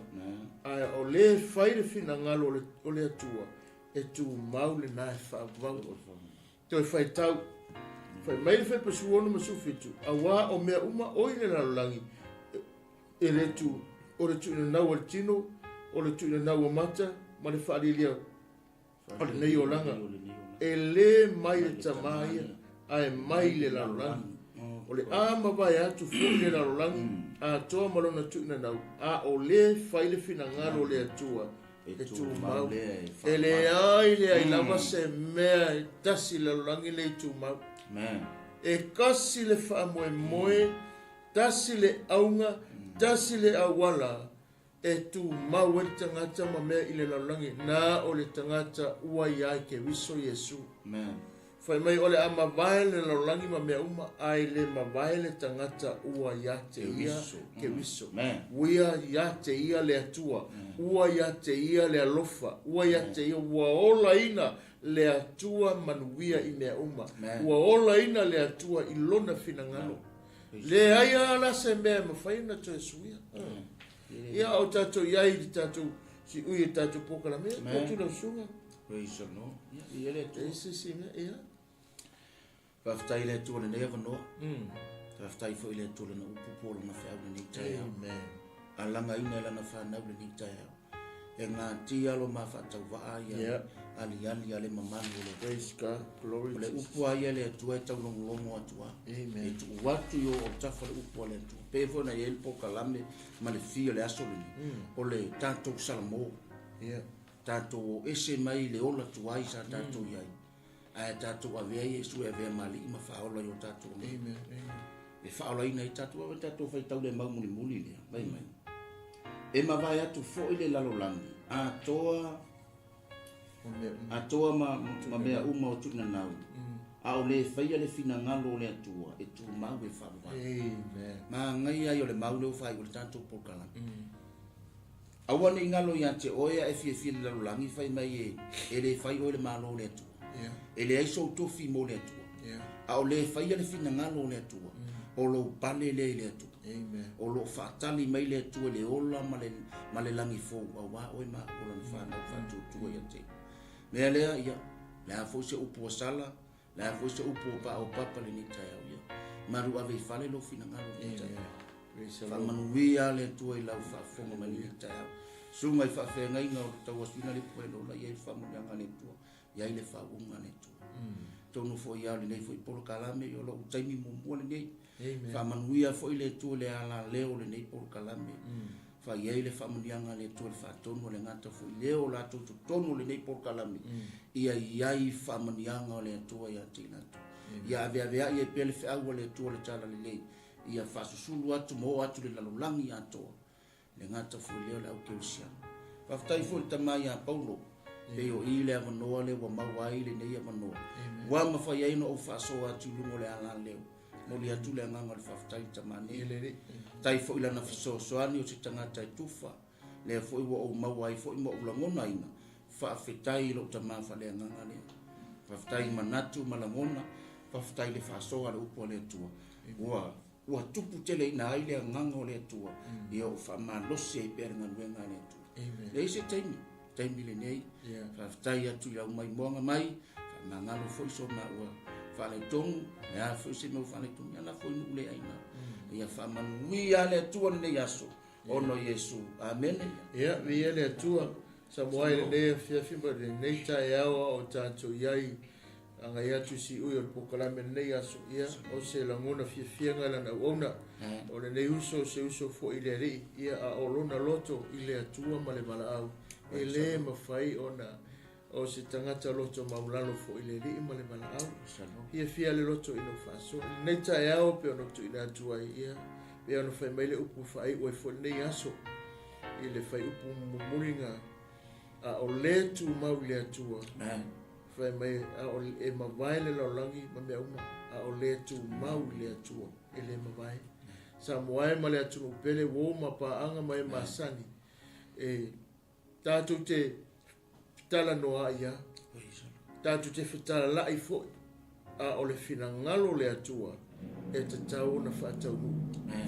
ae o le fai le finagalo o le, o le Atua, e tumau lena e faavavau. Toe faitau, fai mai le Fepa 16 ma 17, auā o mea uma o i le lalolagi, e le tu, o le tuuina nau a le tino, o le tuuina nau a mata, ma le faalialia o lenei olaga, e le mai le Tama ia, ae mai le lalolagi. O le a mavae atu foi le lalolagi atoa ma lona tuuina nau, a o le fai le finagalo o le Atua e tumau. E leai leai lava se mea e tasi i le lalolagi lenei e tumau. E kasi le faamoemoe, tasi le auga, tasi le auala E tumau ai le tagata ma mea i le lalolagi, na o le tagata ua ia i Keriso Iesu. Fai mai o le a mavae le lalolagi ma mea uma, ae le mavae le tagata ua ia te ia Keriso. Ua ia te ia le Atua, ua ia te ia le alofa, ua ia te ia ua olaina le Atua manuia i mea uma, ua olaina le Atua i lona finagalo. Leai lava la se mea e mafai ona toe suia. Ia, o tatou i ai i le tatou Siui e tatou polokalame, ia tuu atu lau susuga. Praise the Lord. Ia, ia le Atua. E se isi mea, ia. Faafetai i le Atua i lenei avanoa. Faafetai foi i le Atua i Lana upu po o Lana feau i lenei taeao. Amen. Alagaina e Lana fanau i lenei taeao. E gatia lo ma faatauvaa ia aliali a le mamalu o le Atua. Praise God. Glory O le to Jesus. upu a ia le Atua e taulogologo atu a. Amen. E tuu atu i o autafa le upu a le Atua. Pe foi na i ai le polokalame ma le fia o le aso lenei. O le tatou Salamo. Tatou o ese mai le ola tuai sa tatou i ai. Ae tatou avea Iesu e avea ma alii ma faaola i o tatou agaga. Amen. Amen. E faaolaina ai tatou, aua tatou faitau le mau mulimuli lea, fai mai. E mavae atu foi le lalolagi atoa atoa ma, ma mea uma o tuinanau, a o le faia le finagalo o le Atua e tumau e faavavau. Amen. Magaia ai o le mau lea ua faaiu i le tatou polokalame. Aua ne i galo ia te oe a e fiafia i le lalolagi fai mai e, e le fai oe le Malo o le Atua. E leai sou tofi mo le Atua. A o le faia le finagalo o le Atua, o lou pale lea i le Atua. Amen. O lo o faatali mai le Atua i le ola ma le, ma le lagi fou, auā oe ma au o lana fanau faatuatua ia te ia. Mea lea, ia, le a foi se upu ua sala, le a foi se upu ua paopapa lenei taeao, ia, malu ave i fale lou finagalo i lenei taeao. Praise the Lord. Faamanuia le Atua i lau faafofoga mai lenei taeao. Susuga i faafeagaiga o le tauasuina le puelola, i ai le faamanuiaga a le Atua, i ai le faauuga a le Atua. Tonu foi ia lenei foi polokalame, o lou taimi muamua lenei. Amen. Faamanuia foi le Atua i le alaleo o lenei polokalame. Fai ai le faamanuiaga a le Atua i le faatonu a le gata foi leo o latou totonu o lenei polokalame. Ia i ai faamanuiaga o le Atua ia te i latou. Ia aveaveai ai pea le feau a le Atua o le talalelei. Ia faasusulu atu ma oo atu le lalolagi atoa. Le gata foi lea o le aukerisiano. Faafetai foi i le tama ia Paulo, pei o i le avanoa lea ua maua ai lenei avanoa. Ua mafai ai ona ou faasoa atu i luga o le alaleo. Momoli atu le agaga o le faafetai i le tama nei. Tai foi lana fesoasoani o se tagata e tufa. Lea foi ua ou maua ai foi ma ou lagonaina. Faafetai i lou tama faaleagaga lea. Faafetai i manatu ma lagona. Faafetai i le faasoa a le upu a le Atua. Ua ua tupu teleina ai le agaga o le Atua, ia o faamalosi ai pea le galuega a le Atua. Leai se taimi, taimi lenei. Faafetai atu i lau maimoaga mai, faamagalo foi so maua faalaitonu, le a foi se mea ua faalaitonu, ia lafo i nuu le aina. Ia faamanuia le Atua lenei aso, ona o Iesu. Amene. Ia, viia le Atua, Samoa i lenei afiafi ma lenei taeao a o tatou i ai agai atu i siui o le polokalame lenei aso, ia, o se lagona fiafiaga lana auauna, o lenei uso, o se uso foi i le Alii, ia, a o lona loto i le Atua ma le valaau, e le mafai ona o se tagata loto maulalo foi i le Alii ma le valaau. Fiafia le loto ina ua faasoa. I lenei taeao pei ona ou tuuina atu ai, ia, pei ona fai mai le upu e faaiu ai foi lenei aso i le faiupu mumuliga, a o le tumau i le Atua, fai mai a o e mavae le lalolagi ma mea uma, a o le tumau i le Atua e le mavae. Samoa e ma le atunuu pele, uo ma paaga ma e masani, e tatou te talanoa ai a, tatou te fetalala'i foi, a o le finagalo o le Atua e tatau ona faataunuu.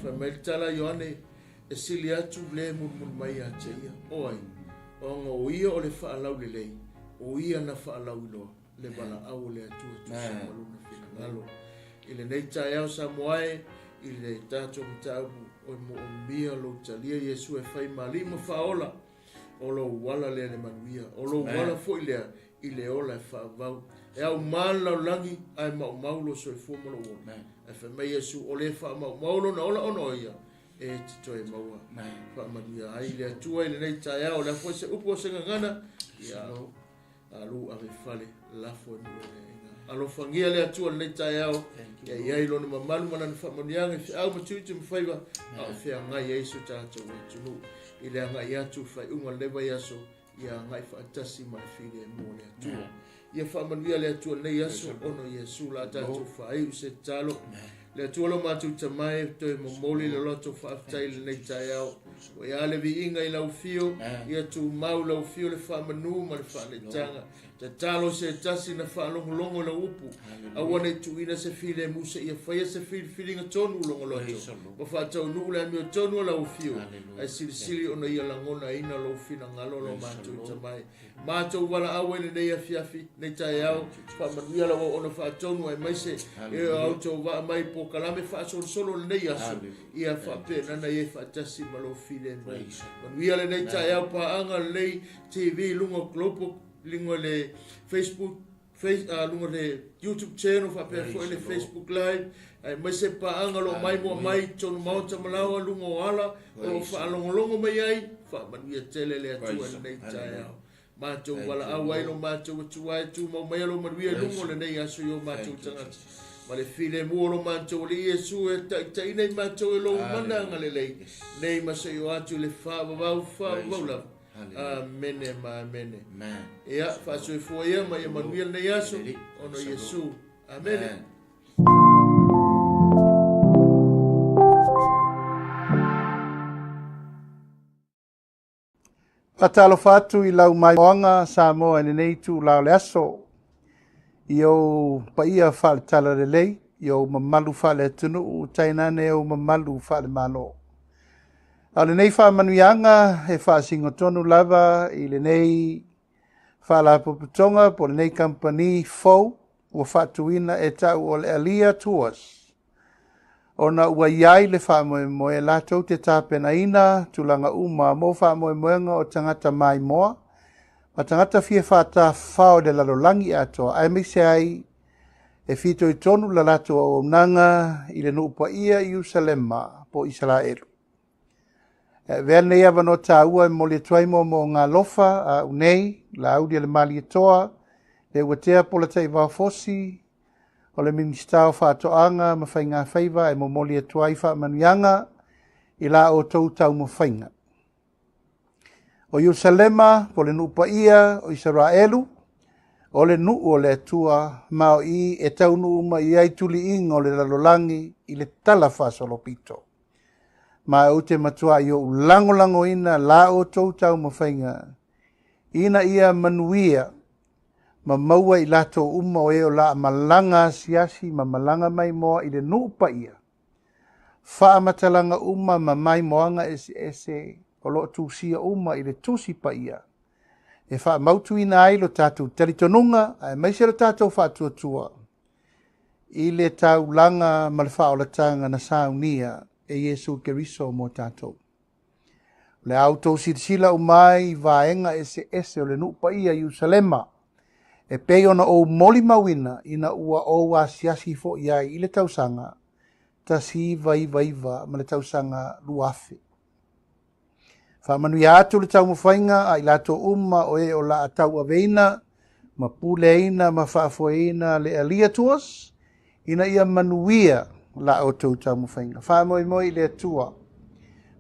Fai mai le tala a Ioane, e sili atu le mulimuli mai ia te ia. O ai? Ona o ia o le faalaulelei, o ia na faalauiloa le valaau o le Atua e tusa ma lona finagalo. I lenei taeao Samoa e, i le tatou mataupu o e moomia lou talia Iesu e fai ma alii ma faaola, o lou ala lea i le manuia, o lou ala foi lea i le ola e faavavau. E auma le lalolagi, ae maumau lou soifua ma lou ola. Ae fai mai Iesu, o le faamaumau lona ola ona o ia, e te toe maua. Faamanuia ai le Atua i lenei taeao, o le a foi se upu o se gagana, ia alu ave fale, lafo e nuu e le aiga. Alofagia le Atua i lenei taeao, ia i ai lona mamalu ma lana faamanuiaga i feau ma tiute ma faiva, a o feagai ai so tatou atunuu. I le agai atu i faaiuga o lenei vaiaso, ia agai faatasi ma le filemu o le Atua. Ia faamanuia le Atua i lenei aso, ona o Iesu la tatou faaiu se tatalo. Le Atua lo matou Tama e toe momoli le loto faafetai i lenei taeao. Ua ia le viiga i lau afio, ia tumau lau afio le faamanu ma le faaneetaga. Tatalo se tasi na faalogologo i lau upu, aua ne i tuuina se filemu seia faia se filifiliga tonu i lona loto, ma faataunuu le amiotonu o lau afio, ae silisili ona ia lagonaina lou finagalo lo matou Tama e. Matou valaau ai lenei afiafi, lenei taeao, faamanuia lau auauna faatonu aemaise e o outou vaa mai polokalame faasolosolo lenei aso, ia faapena i ai faatasi ma lou filemu. Manuia lenei taeao paaga lenei TV luga o Global, luga le Facebook, face, luga le YouTube channel faapea foi le Facebook Live, aemaise paaga o lo o maimoa mai i totonu maota ma laoa luga o ala o lo o faalogologo mai ai, faamanuia tele le Atua i lenei taeao. Matou valaau ai lo matou Atua e tumau maia lo manuia i luga o lenei aso i o matou tagata. Ma le filemu o lo matou Alii Iesu e taitaiina i matou e lou mana agalelei, nei ma seia oo atu i le faavavau faavavau lava. Amene ma amene. Ia, faasoifua ia ma ia manuia lenei aso, ona o Iesu. Amene. Faatalofa atu i lau maimoaga Samoa i lenei itula o le aso, i ou paia faale-talalelei, i ou mamalu faale-atunuu, tainane ou mamalu faale-Malo. A o lenei faamanuiaga e faasinotonu lava i lenei faalapotopotoga po o lenei kamupani fou ua faatuina e ta'u o le Alia Tours, ona ua i ai le faamoemoe latou te tapenaina tulaga uma mo faamoemoega o tagata maimoa ma tagata fia faatafafao i le lalolagi atoa, aemaise ai e fitoitonu la latou auaunaga i le nuu paia i Ierusalema po o Isaraelu. E avea lenei avanoa taua e momoli atu ai moomooga alofa a au nei, Laauli a le Malietoa, le Uatea Polataivao Fosi, o le Minisita o Faatoaga ma Faigafaiva e momoli atu ai faamanuiaga i la outou taumafaiga. O Ierusalema, po o le nuu paia o Isaraelu, o le nuu o le Atua, ma o i e taunuu mai ai tuliiga o le lalolagi i le tala faasolopito. Ma ou te matuai ou lagolagoina la outou taumafaiga ina ia manuia ma maua i latou uma o e o la malaga asiasi ma malaga maimoa i le nuu paia, faamatalaga uma ma maimoaga eseese o lo o tusia uma i le Tusi Paia, e faamautuina ai lo tatou talitonuga aemaise lo tatou faatuatua i le taulaga ma le faaolataga na saunia e Iesu Keriso mo tatou. O le a outou silasila uma ai i vaega eseese o le nuu paia i Ierusalema, e pei ona ou molimauina ina ua ou asiasi foi ai i le tausaga 1999 ma le tausaga 2000. Faamanuia atu le taumafaiga a i latou uma o e o la a tauaveina ma puleaina ma faafoeina le Alia Tours ina ia manuia la outou taumafaiga. Faamoemoe i le Atua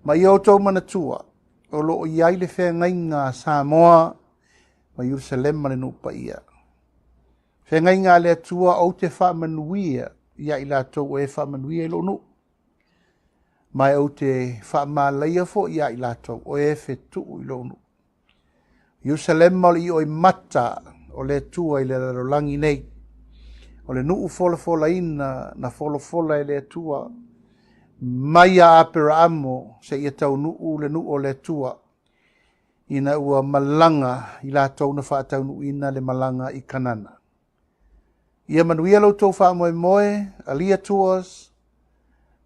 ma ia outou manatua o lo o i ai le feagaiga a Samoa ma Ierusalema le nuu paia. Feagaiga a le Atua ou te faamanuia ia i latou o e faamanuia i lou nuu. Ma ou te faamalaia foi ia i latou o e fetuu i lou nuu. Ierusalema o le ioimata o le Atua i le lalolagi nei. O le nuu folafolaina na folafola e le Atua mai ia Aperaamo seia taunuu le nuu o le Atua ina ua malaga i latou na faataunuuina le malaga i Kanana. Ia manuia lo outou faamoemoe, Alia Tours,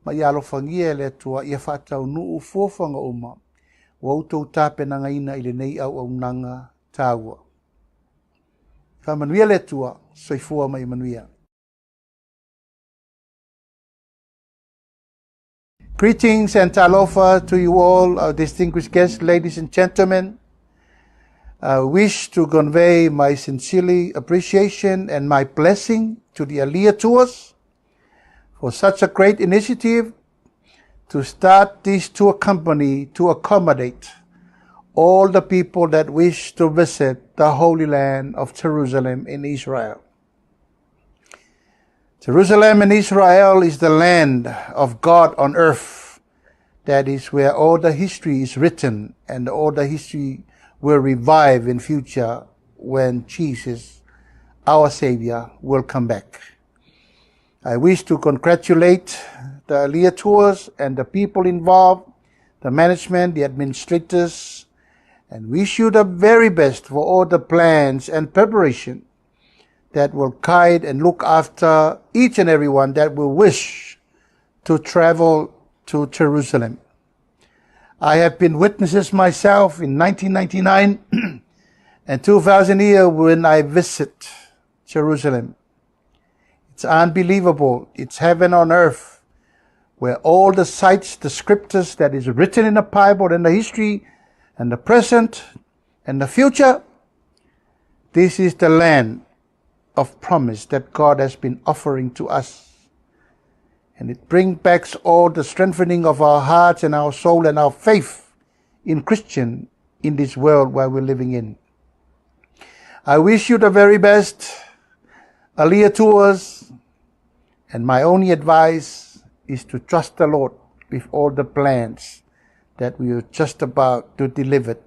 ma ia alofagia e le Atua ia faataunuu fuafuaga uma ua outou tapenagaina i lenei auaunaga taua. Faamanuia le Atua, soifua ma ia manuia. Greetings and talofa to you all, our distinguished guests, ladies and gentlemen. I wish to convey my sincere appreciation and my blessing to the Alia Tours for such a great initiative to start this tour company to accommodate all the people that wish to visit the Holy Land of Jerusalem in Israel. Jerusalem and Israel is the land of God on earth. That is where all the history is written and all the history will revive in future when Jesus, our Savior, will come back. I wish to congratulate the Aliyah Tours and the people involved, the management, the administrators, and wish you the very best for all the plans and preparation that will guide and look after each and every one that will wish to travel to Jerusalem. I have been witnesses myself in 1999 and 2000 year when I visit Jerusalem. It's unbelievable. It's heaven on earth where all the sites, the scriptures that is written in the Bible and the history and the present and the future, this is the land of promise that God has been offering to us. And it brings back all the strengthening of our hearts and our soul and our faith in Christian in this world where we're living in. I wish you the very best, Aliyah Tours, and my only advice is to trust the Lord with all the plans that we are just about to deliver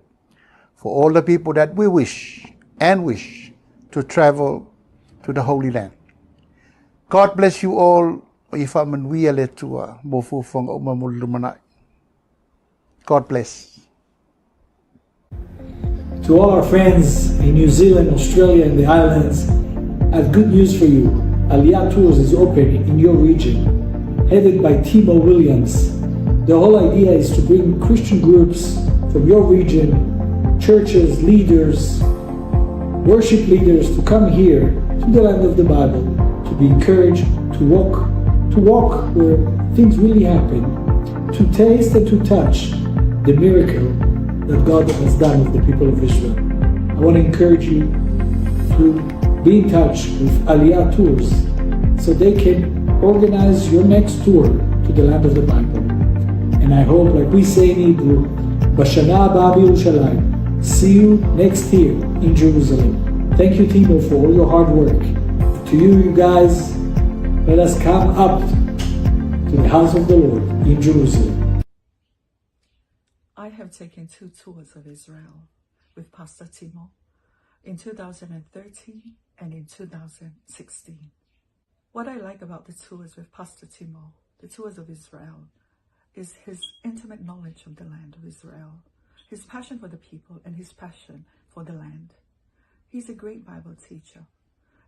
for all the people that we wish and wish to travel to the Holy Land. God bless you all. God bless. To all our friends in New Zealand, Australia, and the islands, I have good news for you. Aliyah Tours is open in your region, headed by Timo Williams. The whole idea is to bring Christian groups from your region, churches, leaders, worship leaders to come here to the land of the Bible, to be encouraged, to walk where things really happen, to taste and to touch the miracle that God has done with the people of Israel. I want to encourage you to be in touch with Aliyah Tours so they can organize your next tour to the land of the Bible. And I hope, like we say in Hebrew, Bashana haba b'Yerushalayim. See you next year in Jerusalem. Thank you, Timo, for all your hard work. To you guys, let us come up to the house of the Lord in Jerusalem. I have taken 2 tours of Israel with Pastor Timo in 2013 and in 2016. What I like about the tours with Pastor Timo, the tours of Israel, is his intimate knowledge of the land of Israel, his passion for the people and his passion for the land. He's a great Bible teacher,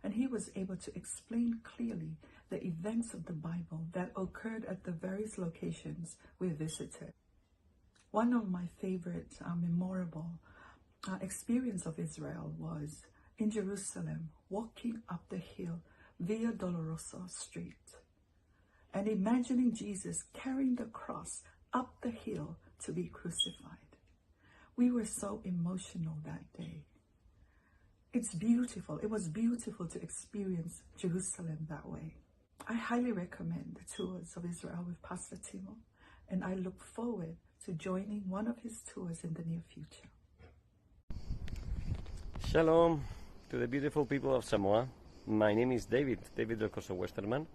and he was able to explain clearly the events of the Bible that occurred at the various locations we visited. One of my favorite memorable experience of Israel was in Jerusalem, walking up the hill Via Dolorosa Street and imagining Jesus carrying the cross up the hill to be crucified. We were so emotional that day. It's beautiful. It was beautiful to experience Jerusalem that way. I highly recommend the tours of Israel with Pastor Timo, and I look forward to joining one of his tours in the near future. Shalom to the beautiful people of Samoa. My name is David Del Coso Westerman,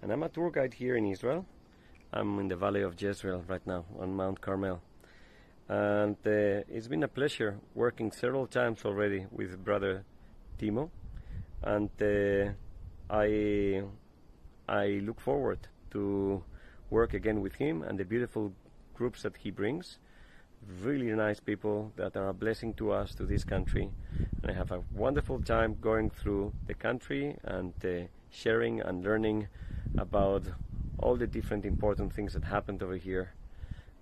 and I'm a tour guide here in Israel. I'm in the Valley of Jezreel right now on Mount Carmel. And it's been a pleasure working several times already with Brother Timo, and I look forward to work again with him and the beautiful groups that he brings. Really nice people that are a blessing to us, to this country. And I have a wonderful time going through the country and sharing and learning about all the different important things that happened over here,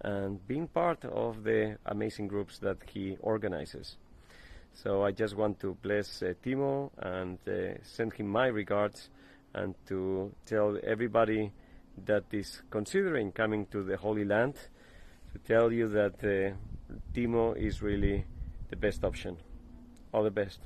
and being part of the amazing groups that he organizes. So I just want to bless Timo and send him my regards, and to tell everybody that is considering coming to the Holy Land, to tell you that Timo is really the best option. All the best.